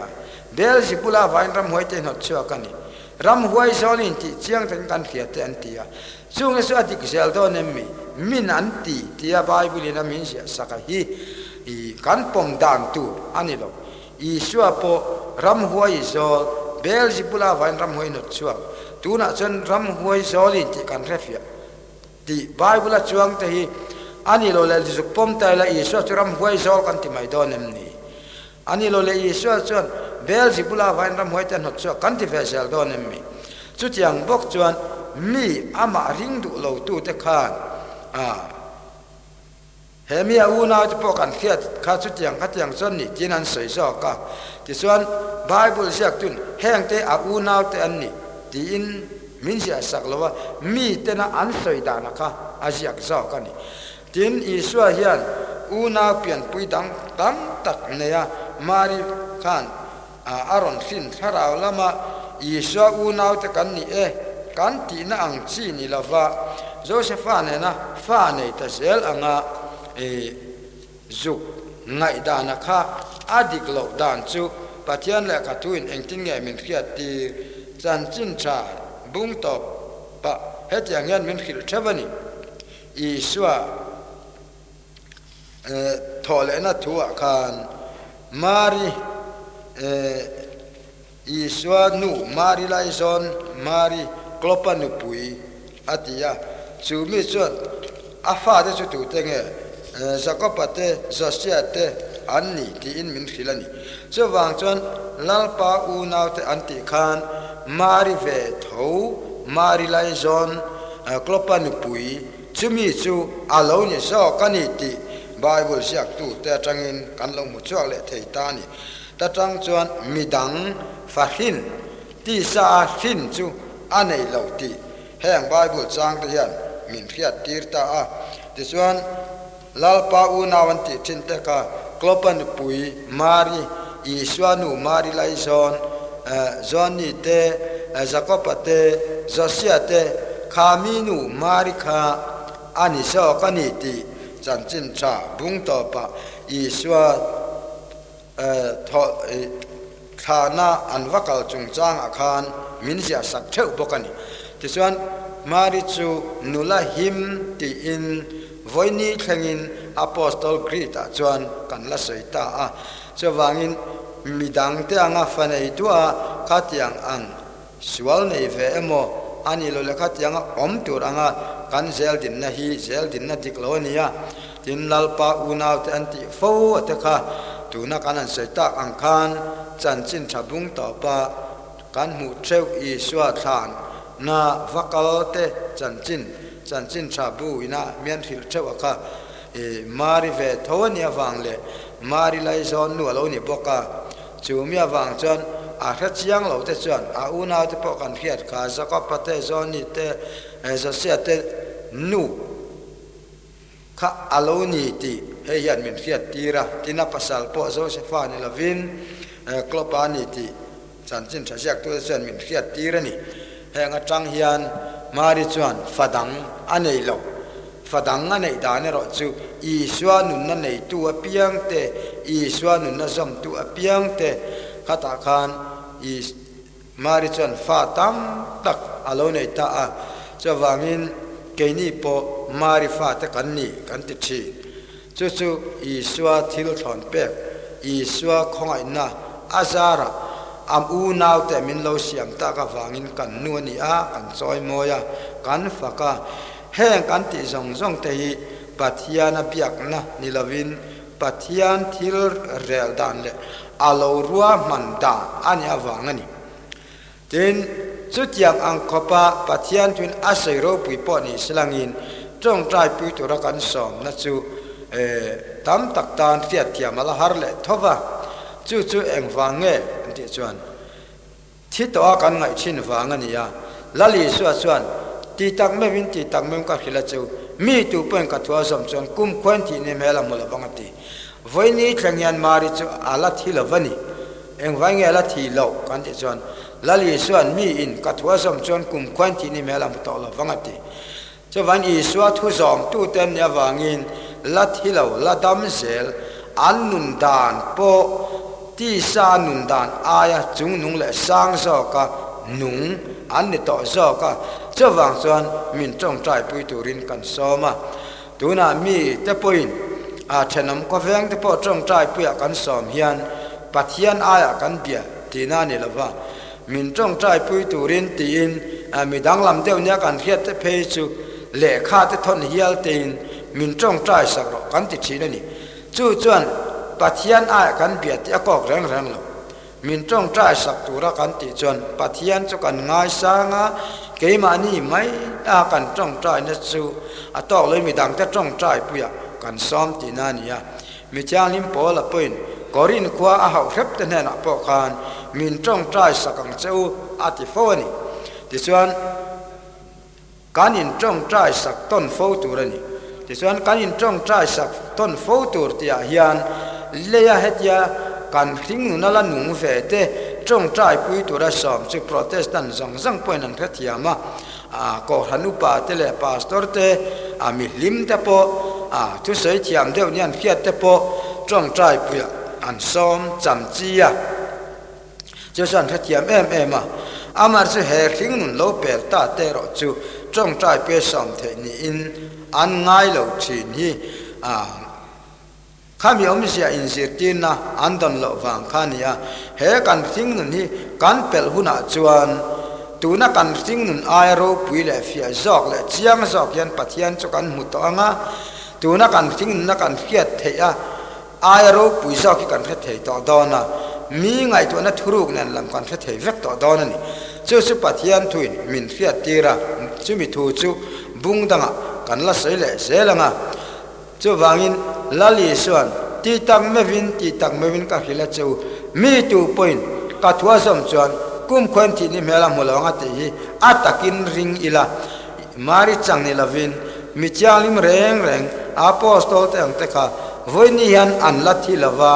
Beelzebula vain ramhuaite hnawt chhuak a ni. Ramhuai zawl i intih chiang takin kan hria te an ti a. Chunge chu a dik zel dawn em mi? Min an ti tia Bible in a min ziah sak a hi i kan pawm dan tur a ni lo. Isua pawh ramhuai i zawl, Beelzebula vain ramhuai hnawt chhuak. Tunah chuan ramhuai zawl i intih kan hre fiah. Tih Bible a chuang te hi a ni lo leh zuk pawm ta ila Isua chu ramhuai zawl kan ti mai dawn em ni? A ni lo leh Isua chuan Beelzebula avain ramhuai te hnawt chhuak kan ti ve zel dawn em mi? Chutiang bawk chuan mi amah ring duh lo tute khan a. He mi a unaute pawh kan hriat kha chutiang khatiang chuan ni tiin an sawi zawk a. Tichuan, Bible ziaktun hengte a unaute an ni tiin min ziah sak lo a, mitena an sawi dana kha a ziak zawk a ni. Tin, Isua hian unau pianpui dang tam tak nei a, Mari khan a rawn hrin thlarau lama Isua unaute kan ni e kan tihna ang chi ni lova Josefa nena fa nei ta zel anga zuk ngaihdana kha a dik loh dan chu Pathian lehkha thuin engtin nge min hriat tir chanchin tha bung tawp pah hetiang hian min hrilh theuh a ni. Isua. Thawhlehna thuah khan Mari, Isua nu Mari laizawn Mari Klopa nupui a ti a. Chu mi chuan a fate chu tute nge? Jakoba te, Josia te. an ni tiin min hrilh a ni. Chuvang chuan Lalpa unaute an tih khan Mari ve tho, Mari laizawn, Klopa nupui, chumi chu a lo ni zawk a ni tih Bible ziaktute atangin kan lo hmu chhuak leh thei ta a ni. Ta tang chuan midang fahrin, tisa a hrin chu a nei lo tih Heng Bible changte hian min hriat tir ta a. Tichuan, Lalpa unau an tih thin te kha Klopa nupui Mari, Isua nu Mari laizawn, Joani te, Jakoba te, Josia te kha mi nu Mari kha a ni zawk a ni tih chanchin tha bung tawpah Isua Thawh thlahna an va kal chungchangah khan min ziah sak theuh bawk a ni. Tichuan, Mari chu nula him tiin vawini thlengin Apostol Creed-ah chuan kan la sawi ta a. Chuvangin, midangte anga fa nei duah khatiang ang Sual nei ve emaw a nih loh leh khatianga awm tur anga kan zel dinna hi zel dinna dik lo a ni a, tin Lalpa unaute an tih fo a te kha tuna kan han sawi tak ang khan chanchin tha bung tawpa kan hmuh theuh Isua thlan na va kal te chanchin chanchin tha bu ina mian hrilh theuh a kha i Mari ve tho a nih avang leh Mari laizawn nu a lo ni bawk a. Chu mi avang chuan a hre chiang lo te chuan a unau te pawh kan hriat kha, Jakob-a te, Joni te, Josia te nu kha a lo ni tih hei hian min hriat tir a, tin a pasal pawh Josefa ni lovin Klopa a ni tih chanchin tha ziaktute chuan min hriat tir a ni. Heng atang hian Mari chuan fa dang a nei lo. Fa dang a neih dan erawh chu Isua nunna neitu apiang te, Isua nunna zawmtu apiang te khatah khan Mari chuan fa tam tak a lo nei ta a. Chuvangin keini pawh Mari fate kan ni kan ti thin. Chu chu Isua thil thlawn pek, Isua khawngaihna a zarah a unaute min lo siam tak avangin kan nu a ni a, kan chawi mawi a, kan fak a. Heng kan tih zawng zawng te hi Pathiana biakna ni lovin Pathian thil rel dan leh a lo ruahman dan a nih avang a ni. Tin, chutiang ang khawpa Pathian chuin a sawi ropui pawh ni silangin tawngtaipui tura kan sawmna chu tam tak tan hriatthiam a la har leh tho va. Chu chu engvang nge an tih chuan Thi tawha kan ngaih thin vang a ni a. Lal Isua chuan, Ti tak meuhin ti tak meuhin ka hrilh a chu, mi tu pawhin ka thu a zawm chuan kum khuain thih ni hmel a hmu lo vang a ti. Vawiini thleng hian Mari chu a la thi lo va ni. Engvai nge a la thi loh kan tih chuan, Lal Isua'n mi in ka thu a zawm chuan kum khuain thih ni hmel a hmu tawh lo vang a ti. Chuvan Isua thu zawmtute an nih avangin la thi lo, la dam zel, an nun dan pawh tisa nun dan aia chungnung leh sang zawka nung an ni tawh zawk a. Chuvang chuan min tawngtaipui turin kan sawm a. Tunah mi te pawhin a thenawm khawveng te pawh tawngtaipuiah kan sawm hian Pathian aiah kan bia tihna a ni lova. Min tawngtaipui turin tiin mi danglam deuh nia kan hriat te phei chu lehkha te thawn hial tein min tawngtai sak rawh kan ti thin a ni. Chu chuan Pathian aiah kan bia tih a kawk reng reng lo. Min tawngtai sak tura kan tih chuan Pathian chu kan ngaisang a, keimahni mai a kan tawngtaina chu a tawk lo i midangte tawngtaipuiah kan sawm tihna a ni a. Mi thianghlim Paula pawhin Korin khua a hauh hrep te hnenah pawh khan min tawngtai sak ang che u a ti fo a ni. Tichuan, kan intawngtai sak tawn fo tur a ni. Tichuan, kan intawngtai sak tawn fo tur tihah hian leia hetia kan hringnuna la nung ve te tawngtai pui tura sawm chu Protestant zawng zawng pawhin an hrethiam a. A Kohhran upa te leh pastor te, a mihlim te pawh, a thusawi thiam deuh nia an hriat te pawh tawngtai puiah an sawm cham chi a. Chu chuan hrethiam em em a, amah chu he hringnun lo pel ta te erawh chu tawngtai pui a sawm theih niin an ngai lo thin hi a. Khami awmzia inzirtirna an dawn loh vang kha a ni a, he kan hringnun hi kan pelh hunah chuan tuna kan hringnun aia ropui leh fiah zawk leh chiang zawk hian Pathian chu kan hmu tawh ang a, tuna kan hringnuna kan hriat theih a. Aia ropui zawk hi kan hre thei tawh dawn a, mi ngaihtuahna thuruk nen lam kan hre thei vek tawh dawn a ni. Chu chu Pathian thuin min hriattir a, chumi thu chu bung dangah kan la sawi leh zel ang a. Chuvangin Lal Isua'n, Ti tak meuhin, ti tak meuhin ka hrilh a che u, mi tu pawhin ka thu a zawm chuan kumkhuain thihni hmel a hmu lo ang a tih hi a takin ring ila. Mari chang ni lovin mi thianghlim reng reng Apostol te ang te kha vawiini hian an la thi lova,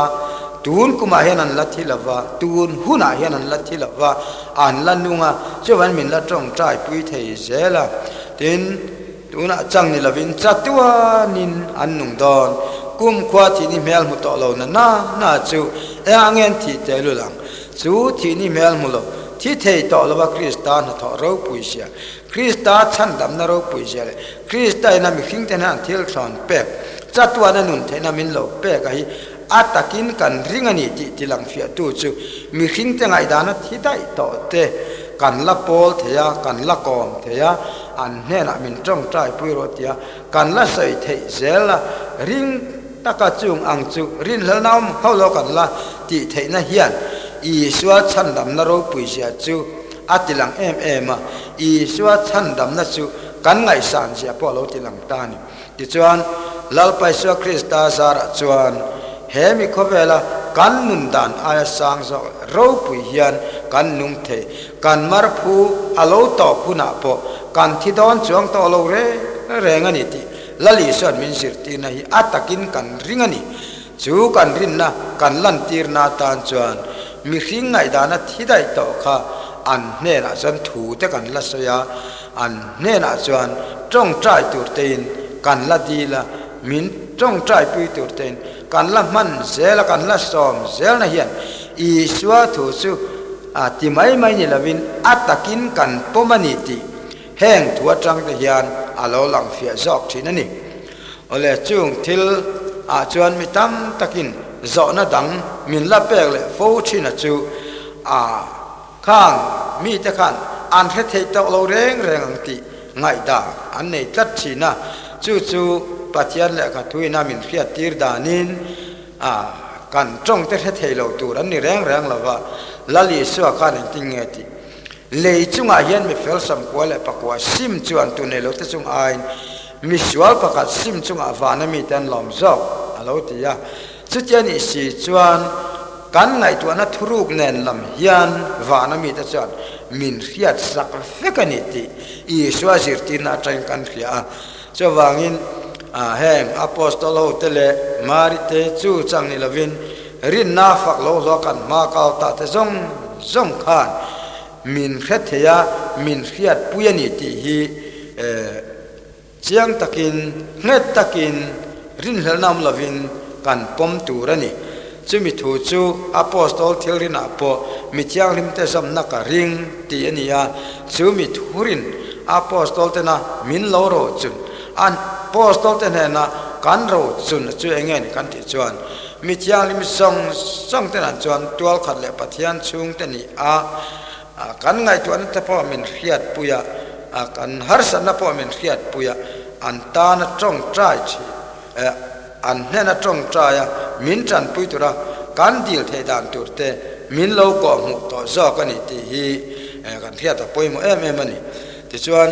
tun kumah hian an la thi lova, tun hunah hian an la thi lova, an la nung a, chuvangin min la tawngtai pui thei zel a. Tin, tunah chang ni lovin chatuanin an nung dawn. Kumkhua thihni hmel hmu tawh lo na na na chu engah nge an thih tehlul ang? Chu thihni hmel hmu lo, thi thei tawh lova Krista hnathawh ropui sia. Krista chhandamna ropui zia leh Krista ina mihringte hnen an thil thlawn pek chatuana nun theihna min lo pek a hi a takin kan ring a ni tih tilang fiahtu chu mihringte ngaihdana thi daih tawh te kan la pawl thei a, kan la kawm thei a, an hnenah min tawngtai pui rawh tia kan la sawi theih zel a, ring taka chung ang chu rinhlelna awm hauh lo kan la tih theihna hian Isua chhandamna ropui zia chu A ti lang em em a, Isua chhandamna chu kan ngaihsan zia pawh a lo ti lang ta a ni. Tichuan, Lalpa Isua Krista zarah chuan he mi khawvela kan nun dan aia sang zawk leh ropui hian kan nung thei. Kan marphu a lo tawp hunah pawh kan thi dawn chuang tawh lo reng reng a ni tih Lal Isua'n min zirtirna hi a takin kan ring a ni. Chu kan rinna kan lantirna atan chuan mihring ngaihdana thi daih tawh kha an hnenah chuan thu te kan la sawi a, an hnenah chuan tawngtai tur tein kan la dil a, min tawngtai pui tur tein kan la hman zel a, kan la sawm zelna hian Isua thu chu a ti mai mai ni lovin a takin kan pawm a ni tih heng thu atang te hian a lo lang fiah zawk thin a ni. Awle chung thil ah chuan mi tam takin zawhna dang min la pek leh fo thin a chu a khang mite khan an hre thei tawh lo reng reng ang tih ngaihdan an nei tlat thin a, chu chu Pathian lehkha thuina min hriat tir danin a kan tawng te hre thei lo tur an ni reng reng lo va, Lal Isua khan engtin nge tih Lei chungah hian mi fel 94 leh sim chuan tu nei lote chung aiin mi sual pakhat sim chungah vana mite an lawm zawk a lo ti a. Chutia nih si chuan kan ngaihtuahna thuruk nen lam hian vana mite chuan min hriat sak vek a ni tih Isua zirtirna atangin kan hria a. Chuvangin heng Apostol hote leh Mari te chu chang ni lovin Rinna fak lo hlawh kan hma kau ta te zawng zawng khan min hre thei a, min hriat pui a ni tih hi chiang takin, nghet takin, rinhlelhna awm lovin kan pawm tur a ni. Chumi thu chu Apostol thil rinah pawh mi thianghlim te zawmna ka ring tih a ni a, chu mi thu rin Apostol tena min lo rochun, Apostol te hnena kan rochun chu eng nge ni kan tih chuan, Mi thianghlim zawng zawng te nan chuan tual khat leh Pathian chhung te ni a, kan ngaihtuahna te pawh min hriatpui a, kan harsatna pawh min hriatpui a, an tana tawngtai thin, an hnena tawngtai a min tanpui tura kan dil theih dan tur te min lo kawhhmuh tawh zawk a ni tih hi kan hriat a pawimawh em em a ni. Tichuan,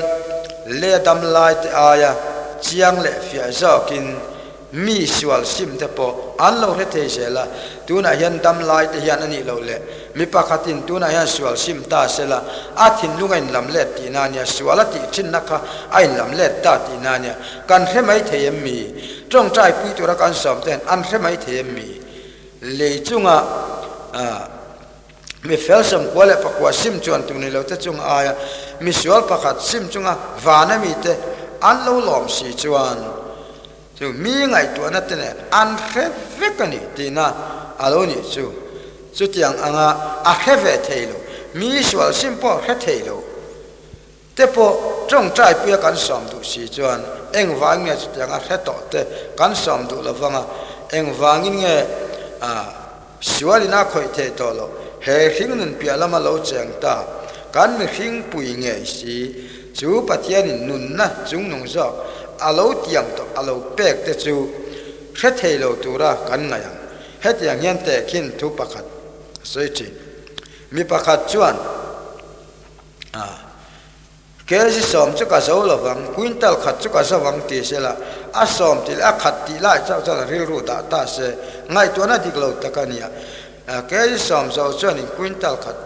leh dam lai te aia chiang leh fiah zawkin, Mi sual sim te pawh an lo hre thei zel a, tunah hian dam lai te hian a nih loh leh mi pakhatin tunah hian sual sim ta se la, a thinlung a inlam let tihna a nia, sual a tih thinna kha a inlam let ta tihna a nia, kan hre mai thei em mi? Tawngtai pui tura kan sawm te hian an hre mai thei em mi? Lei chunga mi fel 99 sim chuan tu ni lo te chung aia mi sual pakhat sim chunga vana mite an lo lawm si chuan, Chu mi ngaihtuahna te nen an hre vek a ni tihna a lo nih chu. Chutiang anga a hre ve thei lo, mi sual sim pawh hre thei lo te pawh tawngtai puia kan sawm duh si chuan engvangin nge chutiang a hre tawh te kan sawm duh lovang a, engvangin nge a Sualin a khawih thei tawh loh, he hringnun piah lama lo cheng ta, kan mihring pui ngei si, chu Pathianin nunna chungnung zawk a lo tiam tawh a lo pek te chu hre thei lo tura kan ngaih ang. Hetiang hian tehkhin thu pakhat a sawi thin. Mi pakhat chuan, Kg sawm chu ka zo lovang, quintal khat chu ka zo ang ti sela, a sawm tih leh a khat tih lai chauh chuan a rilru dah ta se, ngaihtuahna dik lo tak a nia. Kg sawm zo chuanin quintal khat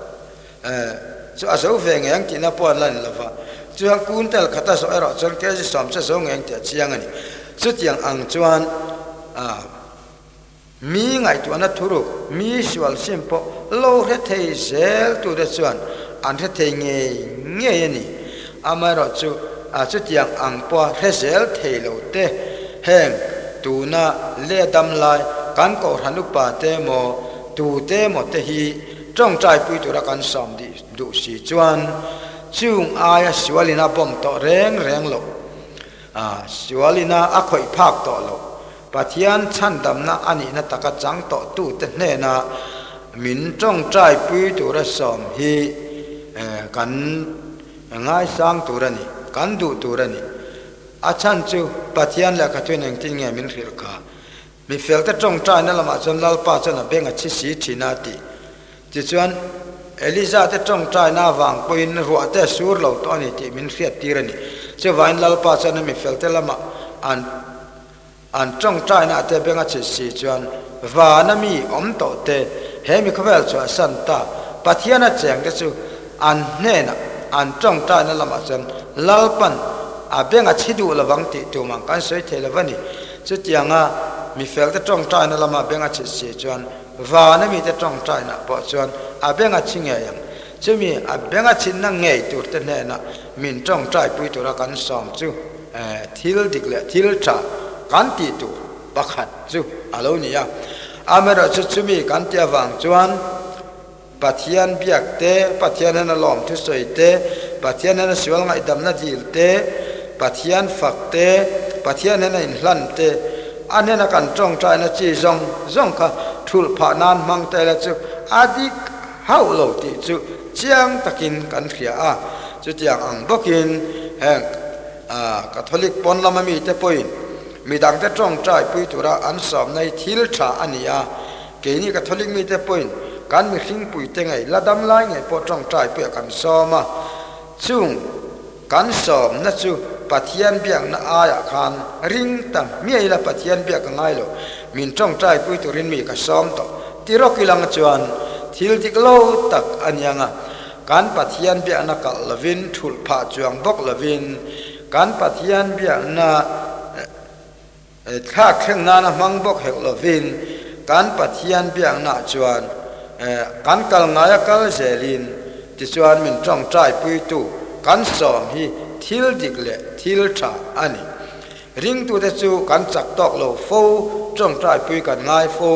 chu a zo ve ngei ang tihna pawh an la ni lova, chuan quintal khat a zawh erawh chuan kg sawm chu a zo ngei ang tih a chiang a ni. Chutiang ang chuan. Mi ngaihtuahna thuruk, mi sual sim pawh lo hre thei zel tute chuan an hre thei ngei ngei a ni. Amaherawh chu chutiang ang pawha hre zel thei lo te, heng tuna leh dam lai kan kohhran upa te emaw tute emaw te hi tawngtaipui tura kan sawm duh si chuan chung aia sualin a bawm tawh reng reng loh. Sualina a khawih phak tawh loh. Pathian chhandamna a nihna taka chang tawhtute hnena min tawngtaipui tura sawm hi kan ngaisang tur a ni, kan duh tur a ni. A chhan chu Pathian lehkhathuin engtin nge min hrilh kha? Mi felte tawngtaina lamah chuan Lalpa chuan a beng a chhi si thin a ti. Tichuan, Eliza te tawngtaina avang pawhin ruah te a sur lo tawh a ni tih min hriattir a ni. Chuvangin Lalpa chuan a mi felte lamah an an tawngtaina te beng a chhi si chuan vana mi awm tawh te, he mi khawvel chhuahsan ta Pathiana cheng te chu an hnenah an tawngtaina lamah chuan Lalpan a beng a chhi duh lovang tih tumang kan sawi thei lo va ni. Chutianga mi felte tawngtaina lama beng a chhit si chuan vana mite tawngtaina pawh chuan a beng a chhi ngei ang. Chumi a beng a chhinna ngei turte hnenah min tawngtaipui tura kan sawm chu thil dik leh thil tha kan tih tur pakhat chu a lo ni a. Amaherawhchu chumi kan tih avang chuan Pathian biak te, Pathian hena lawm thusawi te, Pathian hena sual ngaihdamna dil te, Pathian fak te, Pathian hena inhlan te, a hnena kan tawngtaina chi zawng zawng kha thulh phah nan hmang ta ila chu a dik hauh lo tih chu chiang takin kan hria a. Chutiang ang bawkin heng Catholic pawn lama mite pawhin midangte tawngtai pui tura an sawmna hi thil tha a ni a, Keini Catholic mite pawhin kan mihringpuite ngei la dam lai ngei pawh tawngtai puiah kan sawm a, chung kan sawmna chu Pathian biakna aiah khan ring ta hmiah ila Pathian biak ka ngai lo, min tawngtai pui turin mi ka sawm tawh ti rawk ilang chuan thil dik lo tak a ni ang a, kan Pathian biakna kalh lovin thulh phah chuang bawk lovin kan Pathian biakna Thlak thleng nana hmang bawk heuh lovin kan Pathian biaknah chuan kan kal ngaia kal zelin tichuan min tawngtaipuitu kan sawm hi thil dik leh thil tha a ni. Ringtute chu kan chak tawk lo fo, tawngtaipui kan ngai fo.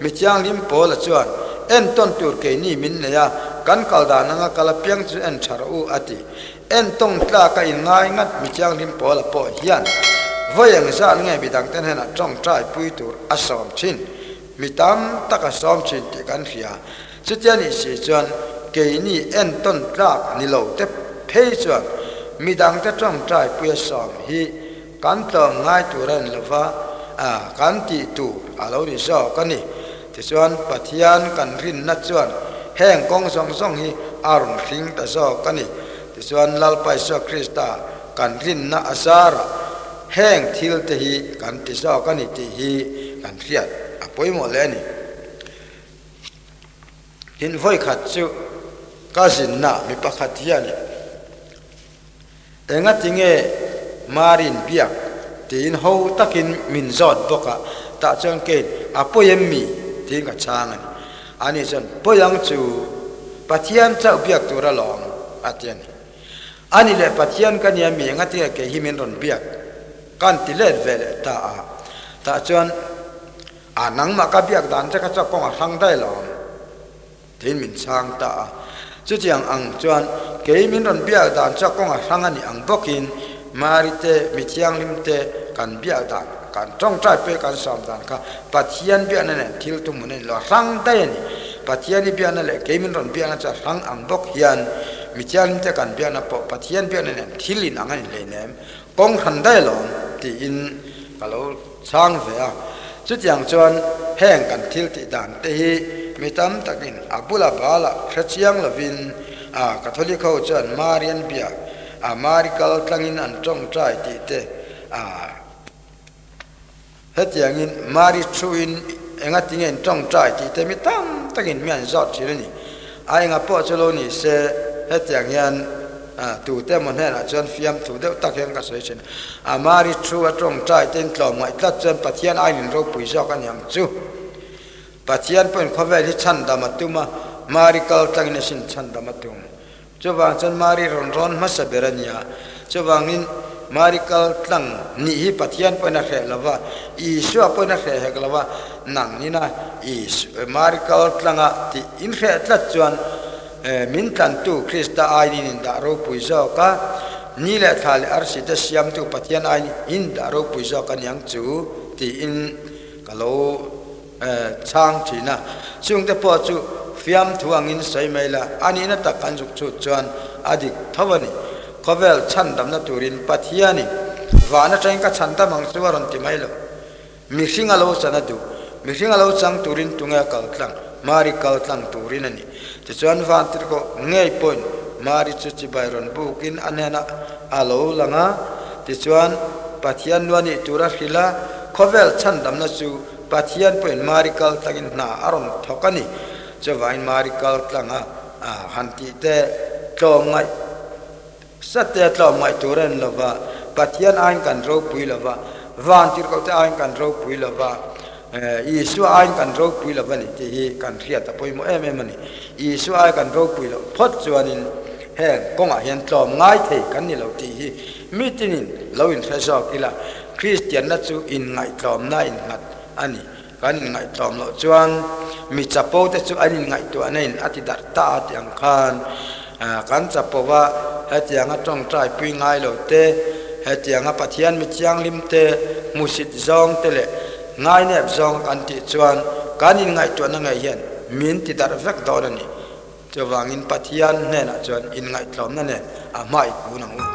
Mi thianghlim Paula chuan, Entawn tur keini min nei a, kan kal dan anga kal apiang chu en tha rawh u a ti. Entawng tlaka inngai ngat mi thianghlim Paula pawh hian vawi eng zat nge midangte hnenah tawngtai pui tur a sawm thin? Mi tam tak a sawm thin tih kan hria. Chutia nih si chuan keini entawn tlak ni lo te phei chuan midangte tawngtai pui a sawm hi kan tlawm ngai tur a ni lova, kan tih tur a lo ni zawk a ni. Tichuan, Pathian kan rinna chuan heng kawng zawng zawng hi a rawn hring ta zawk a ni. Tichuan, Lalpa Isua Krista kan rinna a zarah heng thil te hi kan ti zawk a ni tih hi kan hriat a pawimawh hle a ni. Tin, vawikhat chu ka zinna mi pakhat hian Engati nge Marin biak tiin ho takin min zawt bawk a, tah chuan keiin a pawi em mi? tiin ka chhang a ni. Ani chuan, Pawi ang chu, Pathian chauh biak tur alawm, a ti a ni. Ani leh Pathian ka nia mi engati nge kei hi min rawn biak? Kan ti let ve leh ta a, tah chuan, A nangmah ka biak dan che kha chu a kawng a hrang daih alawm. Tiin min chhang ta a. Chutiang ang chuan kei min rawn biak dan chu a kawng a hrang a nih ang bawkin Mari te, mi thianghlim te kan biak dan, kan tawngtai pawh kan sawm dan kha Pathian biakna nen thil tum hun a ni lo, a hrang daih a ni. Pathian i biakna leh kei min rawn biakna chu a hrang ang bawk hian mi thianghlim te kan biakna pawh Pathian biakna nen thil in ang a ni hleinem, kawng hran daih alawm tiin ka lo chhang ve a. Chutiang chuan heng kan thil tih dan te hi mi tam takin a bula bala hre chiang lovin a Catholic ho chuan Mari an biak a, Mari kal tlangin an tawngtai tih te a. Hetiangin Mari thuin engatinge in tawngtai tih te mi tam takin mi an zawt thin a ni. A enga pawh chu lo ni se, hetiang hian tute emaw hnenah chuan fiamthu deuh tak hian ka sawi thin a. Mari thu a tawngtai te in tlawmngaih tlat chuan Pathian aiin ropui zawk a ni ang chu. Pathian pawhin khawvel hi chhandam a tum a, Mari kal tlangin a sin chhandam a tum. Chuvang chuan Mari rawn rawn hmasa ber a nia. Chuvangin Mari kal tlang nih hi Pathian pawhin a hreh lo va, Isua pawhin a hreh hek lo va, nang nina Mari kal tlanga tih in hreh tlat chuan min tlantu Krista aiin in indah ropui zawk a, ni leh thla leh arsi te siamtu Pathian aiin in indah ropui zawk a niang chu tiin ka lo chhang thin a, chungte pawh chu fiamthu angin sawi mai la, a nihna tak an zuk chhut chuan a dik tho a ni. Khawvel chhandamna turin Pathianin van atangin ka chhandam ang chu a rawn ti mai lo. Mihring a lo chan a duh. Mihring a lo chang turin tunge a kal tlang? Mari kal tlang turin a ni. Tichuan Vantirhkoh ngei pawhin Mari chu chibai rawn bukin a hnenah a lo lang a, tichuan Pathian nu a nih tur a hrilh a, khawvel chhandamna chu Pathian pawhin Mari kal tlangin hna a rawn thawk a ni. Chuvangin Mari kal tlanga han tih te tlawmngaih sate a tlawmngaih tur a ni lo va, Pathian aiin kan ropui lo va, Vantirhkohte aiin kan ropui lo va, Isua aiin kan ropui lo va ni tih hi kan hriat a pawimawh em em a ni. Isua ai kan ropui loh phawt chuanin heng kawngah hian tlawmngai thei kan ni lo tih hi mitinin lo inhre zawk ila, Kristianna chu inngaihtlawmna innghat a ni. Kan inngaihtlawm loh chuan mi chapo te chu an inngaihtuahna in a ti darh ta a tih ang khan kan chapo va, hetianga tawngtai pui ngai lo te, hetianga Pathian mi thianghlim te, hmusit zawng te leh ngainep zawng kan tih chuan kan inngaihtuahna ngei hian min ti darh vek dawn a ni. Chuvangin Pathian hnenah chuan inngaihtlawmna nen a hma i kun ang u.